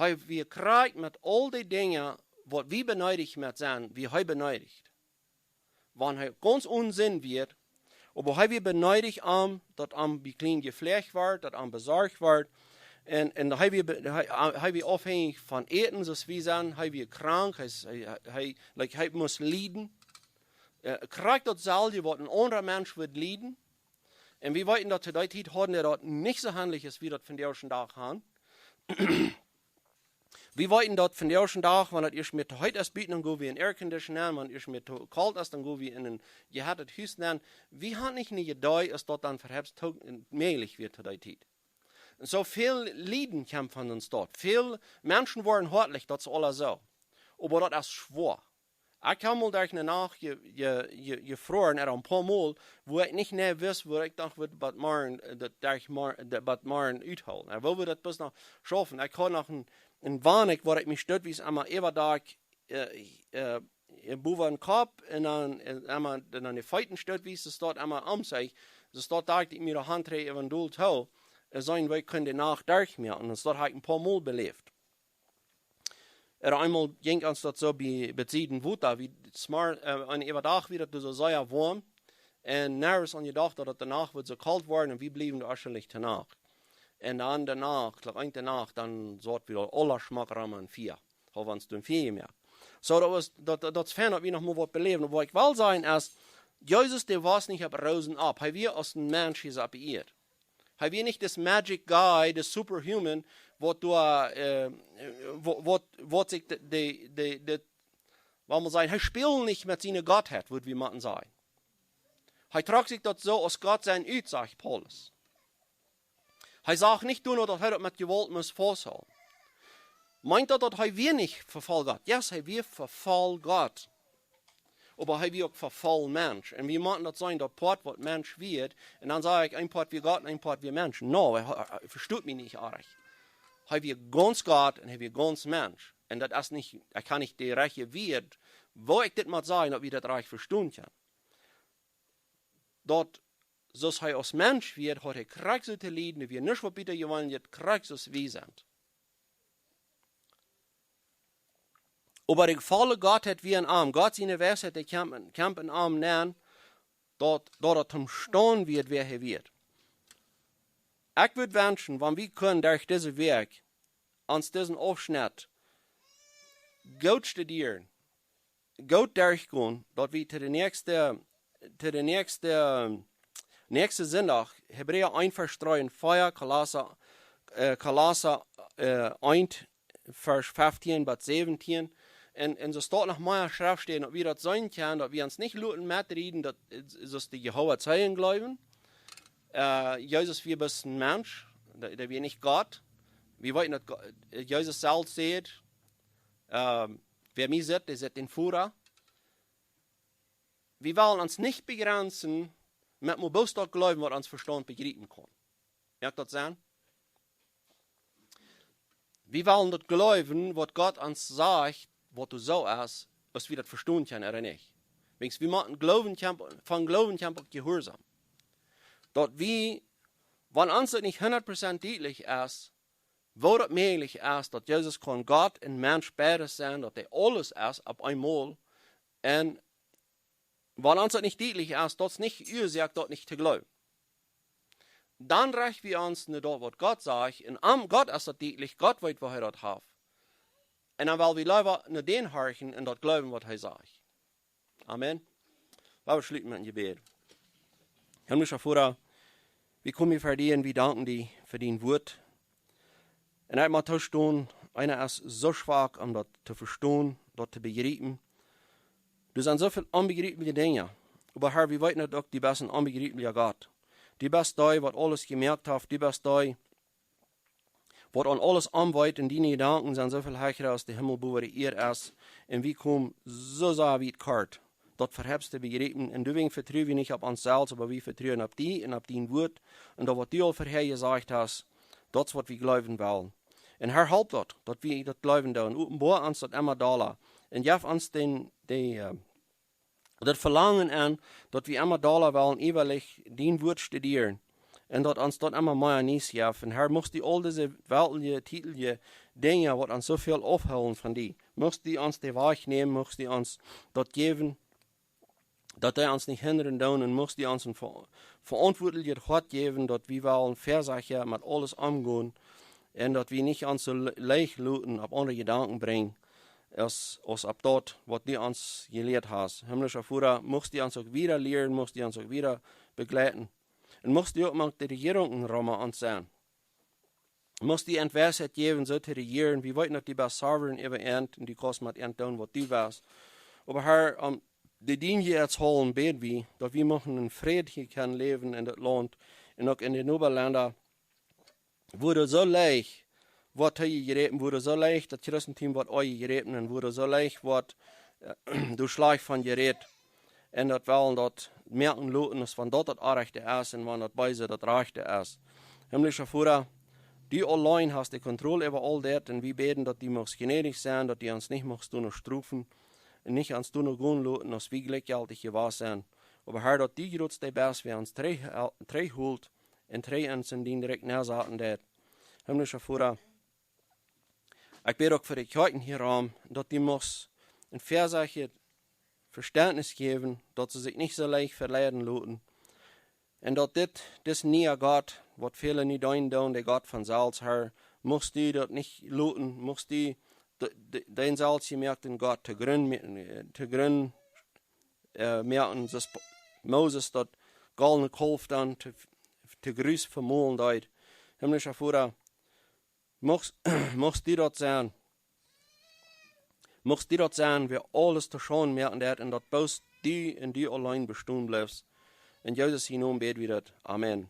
Hee wia krakjt met aul dee Dinja, waut wie beneedicht met sent, wia hee beneedicht. Wan hee gaunz one Sind wia, oba hee wia beneedicht aun, daut am bie kjlien jefläacht wort, daut am besorcht wort. Un, un hee wia be-, hee, hee wia aufhenjich von Äten, soo aus wie sent. Hee wia krank, hee, hee, hee, like, hee must lieden. Äh, krakjt daut selwje, waut een aundra Mensch wudd lieden. Un wie weeten daut to dee Tiet hauden dee daut nich soo haundlich aus wie daut vondoag dän Dach haben. Wie weeten daut vondoag dän Dach, wan daut ieescht mea to heet es buten, dan go wie en Aircondition nenn, wan ieescht mea to kolt es, dan go wie en een jeheiztet Hus nenn. Wie haben nich eene Idee aus daut dan veleicht to, mäajlich wia to dee Tiet. Un soo väl Lieden kjemt von ons doa. Väl Menschen woaren hoatlich, daut es aules soo. Oba daut es schwoa. Ekj hab mol derch de Nacht je, je, je, jefroaren, ea een poa Mol, wua ekj nich mea wist, wua ekj docht, waut, waut morjen, eh, daut derch mor-, daut, waut morjen uthoolen. Un woo wie daut bloos noch schaufen. Ekj haud noch een, een Wanikj, wua ekj mie stootwies emol äwa daut, eh, eh, eh, bowen dän Kopp un dan, eh, emol, dan de Feet stootwies, daut emol om sikj. Daut doa daut ekj mie de Haunt dreid äwa dän Dol too, eh, soo woo ekj kunn de Nacht derchmoaken. Un daut hab ekj een poa Mol beläft. Ea eemol jinkj ons daut soo bie, bie Sieden Wota, wie smar-, eh, aun äwa Dach wia daut soo sea woam. Un nuscht aun jedocht daut et de Nacht wudd soo kolt woaren un wie bleewen doa woarschienlich de Nacht. Un dan de Nacht, klock eent de Nacht, dan saut wie aula schmock rom aum Fia. Haud wie ons doa Fia jemoakt. Soo, daut wia, daut, daut, daut es fein daut wie noch mol waut beläwen. Oba waut ekj well sajen es, Jesus, dee wia nich opp Rosen opp. Hee wia aus een Mensch hia opp de Ieed. Hee wia nich dis magic guy, dis superhuman, waut doa, eh, waut, waut, waut sikj de, de, de, de, waut mol sajen, hee späld nich met siene Gottheit, wudd wie motten sajen. Hee trock sikj daut soo aus Gott sien ut, sajcht Paulus. Hee sach nich doano, daut hee daut met Jewault must fausthoolen. Meent daut, daut hee wia nich vefoll Gott? Yes, hee wia vefoll Gott. Oba hee wia uk vefoll Mensch. Un wie motten daut seenen, daut Poat waut Mensch wia, un dan saj ekj, een Poat wia Gott un een Poat wia Mensch. No, hee, hee, hee vestoot mie nich oajch. Hee wia gaunz Gott un hee wia gaunz Mensch. Un daut es nich, ekj kaun nich de rajchte Wieed, woo ekj dit mott sajen, daut wie daut rajcht vestonen kjennen. Daut, soo aus hee aus Mensch wia, haud hee krakjt soo to lieden, wia nuscht waut bäta jewant, krakjt soo aus wie sent. Oba de volle Gottheit wia en am. Gott siene Weisheit, dee kjeem, kjeem en am nenn, daut, daut et am stonen wia, wäa hee wia. Ekj wudd wenschen, wan wie kunnen derch dise Wäakj ons disen Aufschnett goot studieren, goot derchgonen, daut wie to de näakjste, to de näakjste, näakjsten Sindach, Hebräa eent Varsch dree un vea, Kolossa, eh, Kolossa, eh, eent Varsch fieftieen bat säwentieen. Un, un soo steit noch mea Schreftstäden, daut wie daut seenen kjennen, daut wie ons nich loten metrieden, daut, eh, soo aus de Jehowa Zeijen jleewen. Eh, Jesus wia bloos een Mensch, dee, dee wia nich Gott. Wie weeten daut Go-, eh, Jesus selfst sajcht, ehm, wäa mie sitt, dee sitt dän Voda. Wie wellen ons nich bejrenjen met mau bloos daut jleewen, waut ons Vestaunt bejriepen kaun. Moakt daut Senn? Wie wellen daut jleewen, waut Gott ons sajcht, waut doa soo es, aus wie daut vestonen kjennen ooda nich. Wiels wie motten jleewen, kjemt, von jleewen kjemt uk Jehuarsaum. Daut wie, wan ons daut nich hundat Prozent dietlich es, woo daut mäajlich es, daut Jesus kaun Gott un Mensch beides sennen, daut hee aules es opp eemol. Un wan ons daut nich dietlich es, daut es nich Uasoak, daut nich to jleewen. Dan recht wie ons no daut, waut Gott sajcht, un aun Gott es daut dietlich, Gott weet, woo hee daut haft. Un dan well wie leewa no dän horchen un daut jleewen, waut hee sajcht. Amen. Lot ons schluten met een Jebäd. Himmlischa Voda, wie komen ver die un wie danken die fa dien Wort. Un ekj mott toostonen, eena es soo schwak om daut to vestonen, daut to bejriepen. Doa sent soo väl onbejrieplije Dinja. Oba Herr, wie weeten daut uk, du best een onbejrieplija Gott. Du best dee, waut aules jemoakt haft. Du best dee, waut aun aules aunweit, un diene Jedanken sent soo väl hecha aus de Himmel bowen de Ieed es. Un wie komen soo sea wiet kort, daut veleicht to bejriepen. Un doawäajen vetruen wie nich opp ons selfst, oba wie vetruen opp die un opp dien Wort. Un daut, waut du aul verhäa jesajcht hast, daut es, waut wie jleewen wellen. Un Herr, help daut, daut wie daut jleewen doonen. Openboa ons daut emma dolla. Un jeff ons dän, dee, eh, daut Velangen aun, daut wie emma dolla wellen iewrich dien Wort studieren. Un daut ons daut emma mea Niees jeft. Un Herr, muchst du aul dise weltliche, tietelje Dinja, waut ons soo väl aufhoolen von die, muchst du ons dee wajchnämen, muchst du ons daut jäwen, daut dee ons nich hindren doonen, un muchst du ons een ver-, veauntwuatlichet Hoat jäwen, daut wie wellen vesechtich met aules omgonen, un daut wie nich ons soo le-, leicht loten opp aundre Jedanken brinjen, aus, aus opp daut, waut du ons jelieet hast. Himmlischa Voda, muchst du ons uk wieda lieren, muchst du ons uk wieda bejleiden. Un muchst du uk mank de Rejierunk en Roma ons sennen. Muchst du an Weisheit jäwen, soo to rejieren, wie weeten, daut du best sovereign äwa äant un du kaust met äant doonen, waut du west. Oba Herr, om de Dinja hia to hoolen, bäd wie, daut wie muchten en Fräd hia kjennen läwen en dit Launt un uk en de Nobalenda, wua doa soo leicht woat hee jejräpen, wua doa soo leicht daut Christentum woat aunjejräpen un wua doa soo leicht woat, äh, doa schlajcht von jerät. Un daut well wie daut moaken loten, aus wan daut daut Rajchte es un wan daut Beese daut Rajchte es. Himmlischa Voda, du auleen hast de Kontroll äwa aul dit un wie bäden, daut du muchst jnädich sennen, daut du ons nich muchst doano strofen un nich ons doano gonen loten, aus wie jlikjjeltich jewast sent. Oba Herr, daut du jrod de best, wäa ons trigj-, trigjhoolt un trigj ons en dien Rikj nensaten deit. Himmlischa Voda, ekj bäd uk fa de Kjoakjen hia rom, daut du muchst en väasechtjet Vestentnis jäwen, daut see sikj nich soo leicht veleiden loten. Un daut dit, dis niea Gott, waut väle nu deenen doonen, de Gott von selfst, Herr, muchst du daut nich loten, muchst du de-, de-, dän selfstjemoakten Gott to Grunt, äh, to Grunt, äh, moaken, soo aus Moses daut goldne Kaulf dan to, to Gruss vemolen deed. Himmlischa Voda, muchst, muchst du daut sennen. Muchst du daut sennen, wäa aules to Schaund moaken deit un daut bloos du un du auleen bestonen blifst. En Jesus sien Nomen bäd wie daut. Amen.